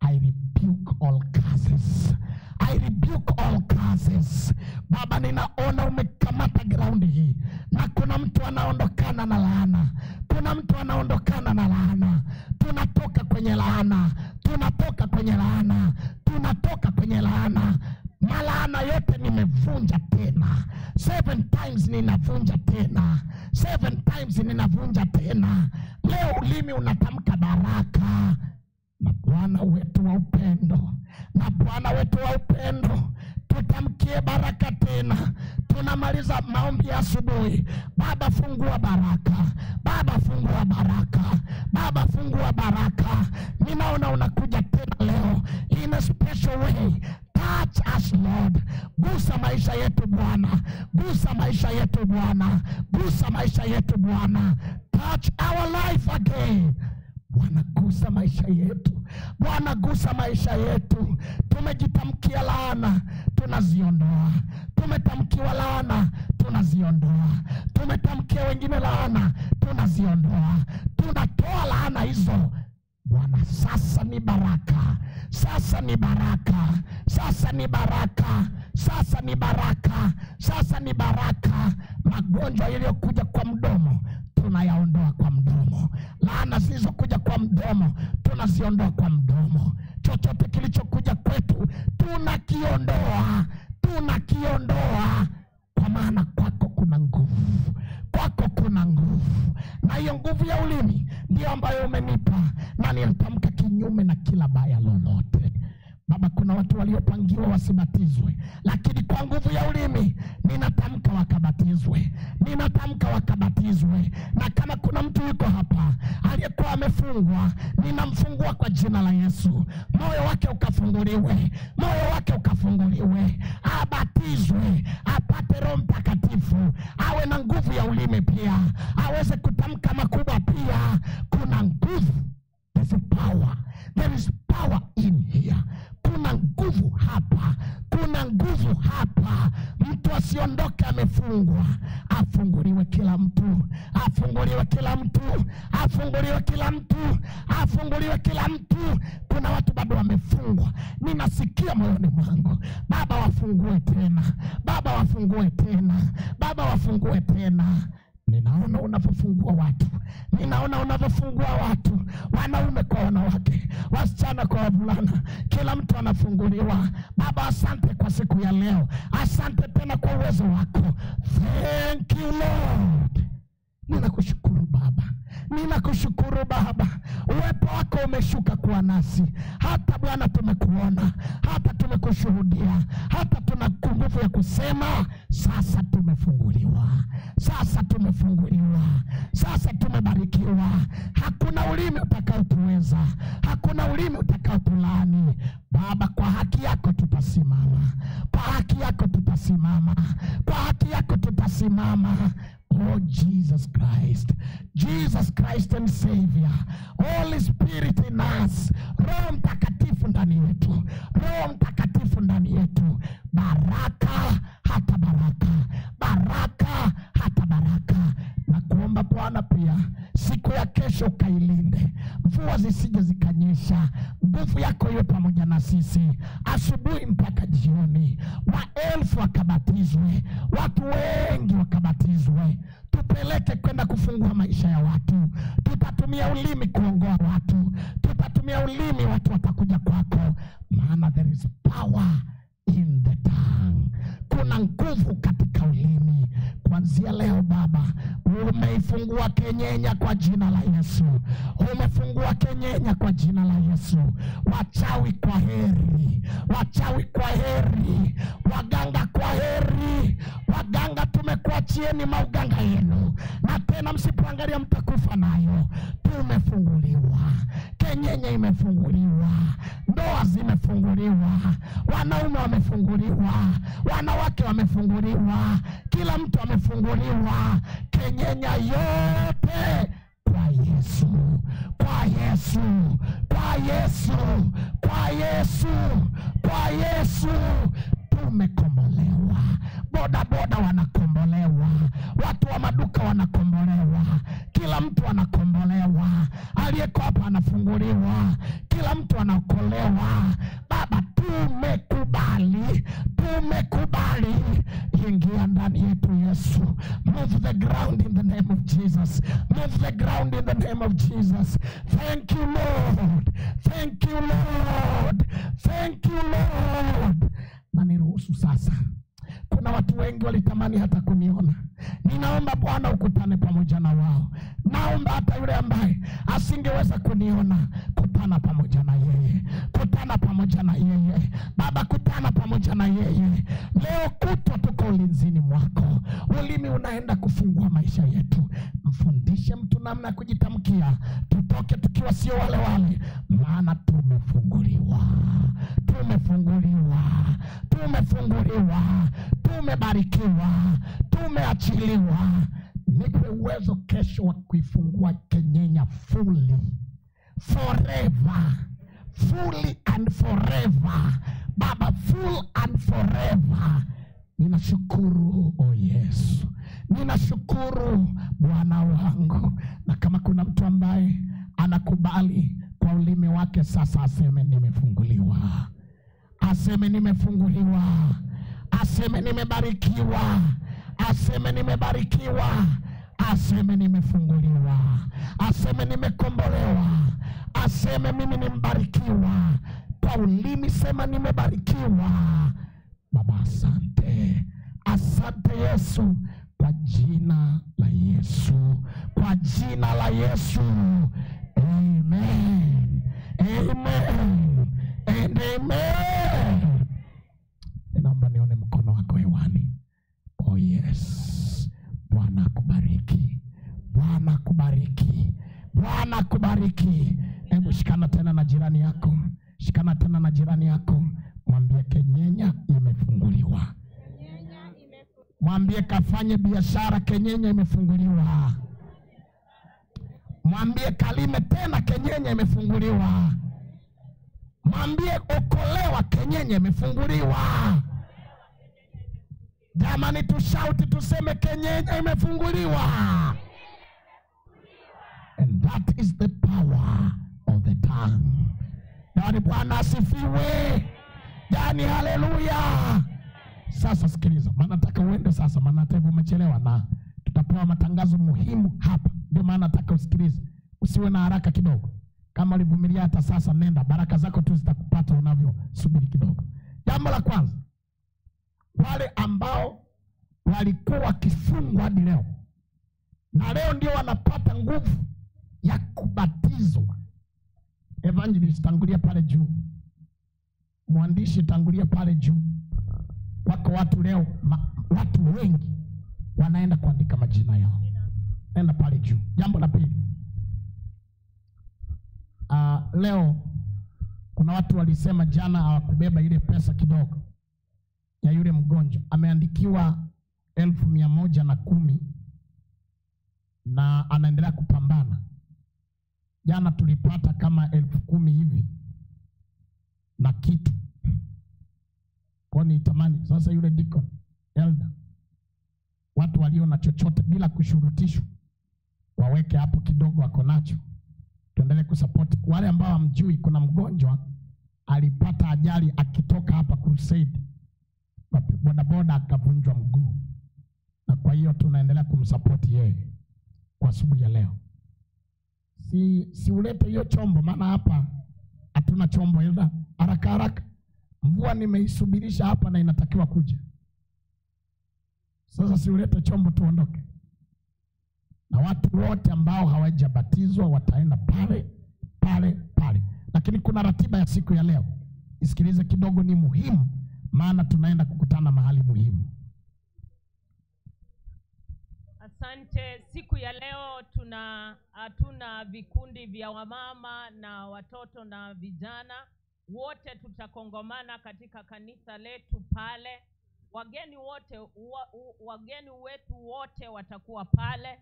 I rebuke all curses. I rebuke all curses. Baba, ninaona umekamata ground hii, na kuna mtu anaondokana na laana, kuna mtu anaondokana na laana. Tunatoka kwenye laana, tunatoka kwenye laana, tunatoka kwenye laana. Malaana yote nimevunja tena. 7 times ninavunja tena. 7 times ninavunja tena. Leo ulimi unatamka baraka. Na Bwana wetu wa upendo, na Bwana wetu wa upendo, tutamkie baraka tena. Tunamaliza maombi ya asubuhi. Baba, fungua baraka. Baba, fungua baraka. Baba, fungua baraka. Ninaona unakuja tena leo in a special way. Touch us, Lord. Gusa maisha yetu Bwana. Gusa maisha yetu Bwana. Gusa maisha yetu Bwana. Touch our life again. Bwana, gusa maisha yetu. Bwana, gusa maisha yetu. Tumejitamkia laana, tunaziondoa. Tumetamkiwa laana, tunaziondoa. Tumetamkia wengine laana, tunaziondoa. Tunatoa laana hizo. Bwana, sasa ni baraka. Sasa ni baraka. Sasa ni baraka. Sasa ni baraka. Sasa ni baraka. Magonjwa yaliyokuja kwa mdomo, tunayaondoa kwa mdomo. Laana zilizokuja kwa mdomo, tunaziondoa kwa mdomo. Chochote kilichokuja kwetu, tunakiondoa, tunakiondoa. Kwa maana kwako kuna nguvu, kwako kuna nguvu. Na hiyo nguvu ya ulimi ndiyo ambayo umenipa, na nilitamka kinyume na kila baya lolote. Baba, kuna watu waliopangiwa wasibatizwe, lakini kwa nguvu ya ulimi ninatamka wakabatizwe, ninatamka wakabatizwe. Na kama kuna mtu yuko hapa aliyekuwa amefungwa, ninamfungua kwa jina la Yesu. Moyo wake ukafunguliwe, moyo wake ukafunguliwe, abatizwe, apate Roho Mtakatifu, awe na nguvu ya ulimi pia, aweze kutamka makubwa pia. Kuna nguvu. There's power. There is power in here. Kuna nguvu hapa. Kuna nguvu hapa. Mtu asiondoke amefungwa. Afunguliwe kila mtu. Afunguliwe kila mtu. Afunguliwe kila mtu. Afunguliwe kila mtu. Kuna watu bado wamefungwa. Ninasikia moyoni mwangu. Baba, wafungue tena. Baba, wafungue tena. Baba, wafungue tena. Ninaona unavyofungua watu. Ninaona unavyofungua watu. Wanaume kwa wanawake, wasichana kwa wavulana, kila mtu anafunguliwa. Baba, asante kwa siku ya leo. Asante tena kwa uwezo wako. Thank you, Lord. Ninakushukuru Baba. Ninakushukuru Baba, uwepo wako umeshuka kuwa nasi. Hata Bwana tumekuona, hata tumekushuhudia, hata tuna nguvu ya kusema sasa tumefunguliwa, sasa tumefunguliwa, sasa tumebarikiwa. Hakuna ulimi utakaotuweza, hakuna ulimi utakaotulaani. Baba, kwa haki yako tutasimama, kwa haki yako tutasimama, kwa haki yako tutasimama. Oh Jesus Christ, Jesus Christ and Savior, Holy Spirit in us, Roho Mtakatifu ndani yetu, Roho Mtakatifu ndani yetu. Baraka hata baraka, baraka hata baraka. Na kuomba Bwana pia siku ya kesho ukailinde, mvua zisije zikanyesha, nguvu yako iwe pamoja na sisi asubuhi mpaka jioni. Waelfu wakabatizwe, watu wengi wakabatizwe. Tupeleke kwenda kufungua maisha ya watu. Tutatumia ulimi kuongoa watu, tutatumia ulimi, watu watakuja kwako, maana there is power in the tongue. Kuna nguvu katika ulimi. Kuanzia leo Baba, umeifungua Kenyenya kwa jina la Yesu, umefungua Kenyenya kwa jina la Yesu. Wachawi kwa heri, wachawi kwa heri, waganga kwa heri. Waganga tumekuachieni mauganga yenu, na tena msipoangalia mtakufa nayo. Tumefunguliwa, Kenyenya imefunguliwa, ndoa zimefunguliwa, wanaume wamefunguliwa, wanawake wamefunguliwa, kila mtu amefunguliwa. Kenyenya yote kwa Yesu, kwa Yesu, kwa Yesu, kwa Yesu, kwa Yesu. Tumekombolewa. Boda boda wanakombolewa, watu wa maduka wanakombolewa, kila mtu anakombolewa, aliyeko hapa anafunguliwa, kila mtu anaokolewa. Baba, tumekubali, tumekubali. Ingia ndani yetu Yesu. Move the ground in the name of Jesus. Move the ground in the name of Jesus. Thank you Lord. Thank you Lord. Thank you Lord. Na niruhusu sasa, kuna watu wengi walitamani hata kuniona. Ninaomba Bwana ukutane pamoja na wao. Naomba hata yule ambaye asingeweza kuniona, kutana pamoja na yeye, kutana pamoja na yeye. Baba, kutana pamoja na yeye. Leo kutwa tuko ulinzini mwako. Ulimi unaenda kufungua maisha yetu. Mfundishe mtu namna ya kujitamkia, tutoke tukiwa sio wale wale, maana tumefunguliwa, tumefunguliwa, tumefunguliwa, tumebarikiwa, tumeachiliwa. Nipe uwezo kesho wa kuifungua Kenyenya fully, forever, fully and forever. Baba, full and forever. Ninashukuru, oh Yesu, ninashukuru Bwana wangu. Na kama kuna mtu ambaye anakubali kwa ulimi wake sasa, aseme nimefunguliwa, aseme nimefunguliwa, aseme nimebarikiwa, aseme nimebarikiwa, aseme nimefunguliwa, aseme nimekombolewa, aseme mimi ni mbarikiwa. Kwa ulimi sema nimebarikiwa. Baba, asante, asante Yesu, kwa jina la Yesu, kwa jina la Yesu. Amen, amen and amen. Ninaomba nione mkono wako hewani. Oh yes, Bwana akubariki, Bwana akubariki, Bwana akubariki. Hebu shikana tena na jirani yako, shikana tena na jirani yako, mwambie Kenyenya imefunguliwa. Mwambie kafanye biashara, Kenyenya imefunguliwa. Mwambie kalime tena, Kenyenya imefunguliwa. Mwambie okolewa, Kenyenya imefunguliwa. Jamani, tushauti tuseme Kenyenya imefunguliwa. And that is the power of the tongue. Yaani Bwana asifiwe. Yaani haleluya. Sasa sikiliza, maana nataka uende sasa, maana hata hivyo umechelewa na tutapewa matangazo muhimu hapa. Ndio maana nataka usikilize. Usiwe na haraka kidogo. Kama ulivumilia hata sasa, nenda, baraka zako tu zitakupata unavyosubiri kidogo. Jambo la kwanza, wale ambao walikuwa wakifungwa hadi leo na leo ndio wanapata nguvu ya kubatizwa. Evangelist, tangulia pale juu. Mwandishi, tangulia pale juu. Wako watu leo, watu wengi wanaenda kuandika majina yao. Nenda pale juu. Jambo la pili, leo kuna watu walisema jana hawakubeba ile pesa kidogo ya yule mgonjwa. Ameandikiwa 110,000 na anaendelea kupambana. Jana tulipata kama 10,000 hivi na kitu. Kwa nitamani sasa yule deacon, elder, watu walio na chochote bila kushurutishwa waweke hapo kidogo wako nacho, tuendelee kusupport. Wale ambao hamjui, kuna mgonjwa alipata ajali akitoka hapa Crusade, bodaboda akavunjwa mguu, na kwa hiyo tunaendelea kumsupport yeye kwa asubuhi ya leo. Si ulete hiyo chombo, maana hapa hatuna chombo. Elder, haraka haraka, mvua nimeisubirisha hapa na inatakiwa kuja. Sasa si ulete chombo tuondoke. Na watu wote ambao hawajabatizwa wataenda pale pale pale. Lakini kuna ratiba ya siku ya leo, isikilize kidogo, ni muhimu, maana tunaenda kukutana mahali muhimu. Asante. Siku ya leo hatuna vikundi vya wamama na watoto na vijana. Wote tutakongomana katika kanisa letu pale. Wageni wote, wageni wetu wote watakuwa pale.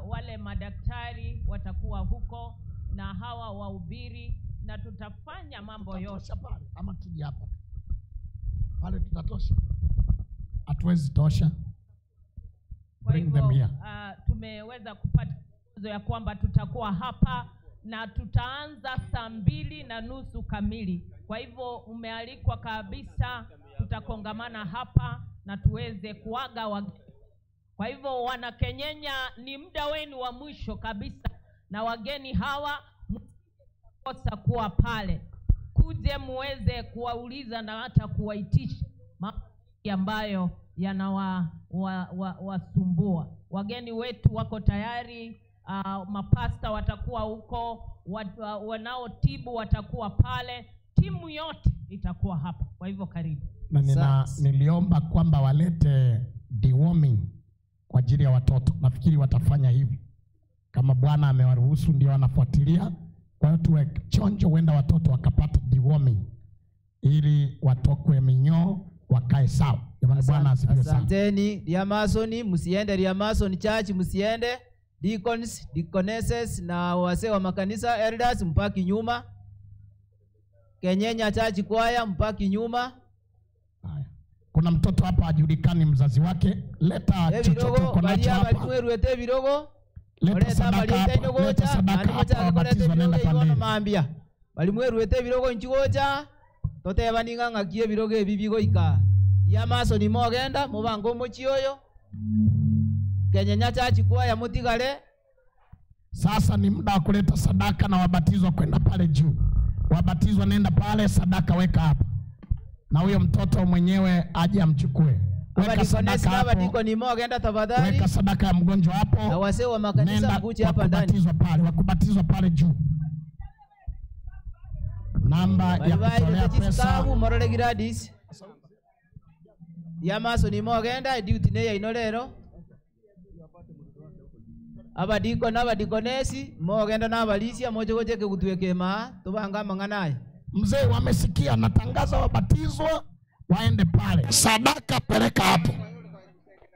Wale madaktari watakuwa huko na hawa wahubiri, na tutafanya mambo yote pale. Ama tuje hapa pale, tutatosha? Hatuwezi tosha. Kwa hivyo tumeweza kupata mafunzo ya kwamba tutakuwa hapa na tutaanza 2:30 kamili. Kwa hivyo umealikwa kabisa, tutakongamana hapa na tuweze kuaga wageni. Kwa hivyo wanakenyenya, ni muda wenu wa mwisho kabisa, na wageni hawa mkosa kuwa pale, kuje muweze kuwauliza na hata kuwaitisha mambo ambayo yanawasumbua. Wageni wetu wako tayari, mapasta watakuwa huko, wanaotibu watakuwa pale, timu yote itakuwa hapa. Kwa hivyo karibu. Na niliomba kwamba walete deworming kwa ajili ya watoto. Nafikiri watafanya hivi kama Bwana amewaruhusu, ndio wanafuatilia. Kwa hiyo tuwe chonjo, huenda watoto wakapata deworming ili watokwe minyoo wakae sawa. Jamani, Bwana asifiwe sana. Asanteni Liamasoni, msiende Liamasoni Church, msiende deacons, deaconesses na wazee wa makanisa, elders mpaki nyuma. Kenyenya Church choir mpaki nyuma. Haya. Kuna mtoto hapa hajulikani mzazi wake. Leta chochote uko nacho hapa. Leta sadaka hapa. Leta sadaka hapa. Wabatizwa nenda pande. Mambia. Balimweruete birogo nchigocha. Toteba ning'ang'akie birogo ebi bigoika. Liamasoni mogenda mubango mochioyo. Kenyenya Church choir mutigare. Sasa ni muda wa kuleta sadaka na wabatizwa kwenda pale juu. Wabatizwa nenda pale, sadaka weka hapa. Na huyo mtoto mwenyewe aje amchukue. Weka sadaka hapo. Weka sadaka ya mgonjwa hapo. Na wazee wa makanisa mkuje hapa ndani. Wakubatizwa pale, wakubatizwa pale juu. Namba ya kutolea pesa. Morole Gladys. Liamasoni mogenda duty ne ino lero. Abadiko n'abadikonesi mogenda n'abalisia mojogoje kugutweke ma tubanga mang'anaye. Mzee wamesikia, natangaza wabatizwa waende pale. Sadaka peleka hapo.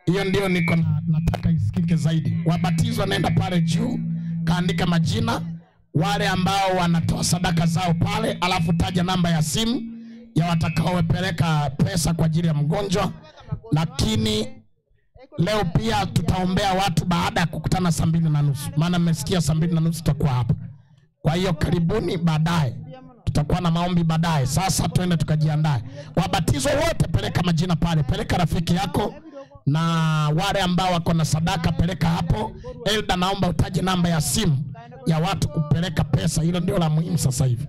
Hiyo ndio niko nataka isikike zaidi. Wabatizwa nenda pale juu, kaandika majina wale ambao wanatoa sadaka zao pale, alafu taja namba ya simu ya watakaopeleka pesa kwa ajili ya mgonjwa. Lakini leo pia tutaombea watu baada ya kukutana 2:30. Maana mmesikia 2:30 tutakuwa hapa. Kwa hiyo karibuni baadaye. Tutakuwa na maombi baadaye. Sasa twende tukajiandae. Wabatizwa wote peleka majina pale. Peleka rafiki yako na wale ambao wako na sadaka peleka hapo. Elda, naomba utaje namba ya simu ya watu kupeleka pesa. Hilo ndio la muhimu sasa hivi.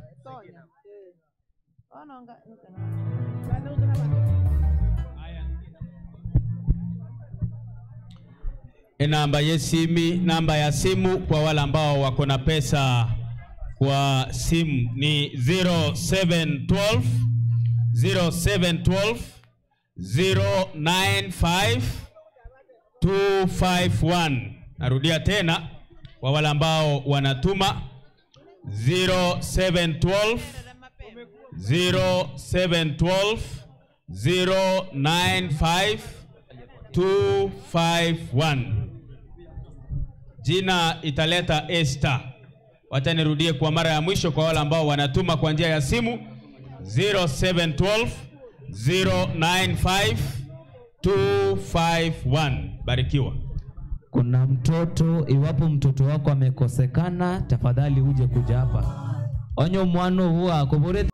Namba yesimi, namba ya simu kwa wale ambao wako na pesa kwa simu ni 0712 0712 095 251. Narudia tena kwa wale ambao wanatuma 0712 0712 095 251. Jina italeta Esther. Wacha nirudie kwa mara ya mwisho kwa wale ambao wanatuma kwa njia ya simu 0712 095 251. Barikiwa. Kuna mtoto, iwapo mtoto wako amekosekana, tafadhali uje kuja hapa. Onyo mwana huwa akobore.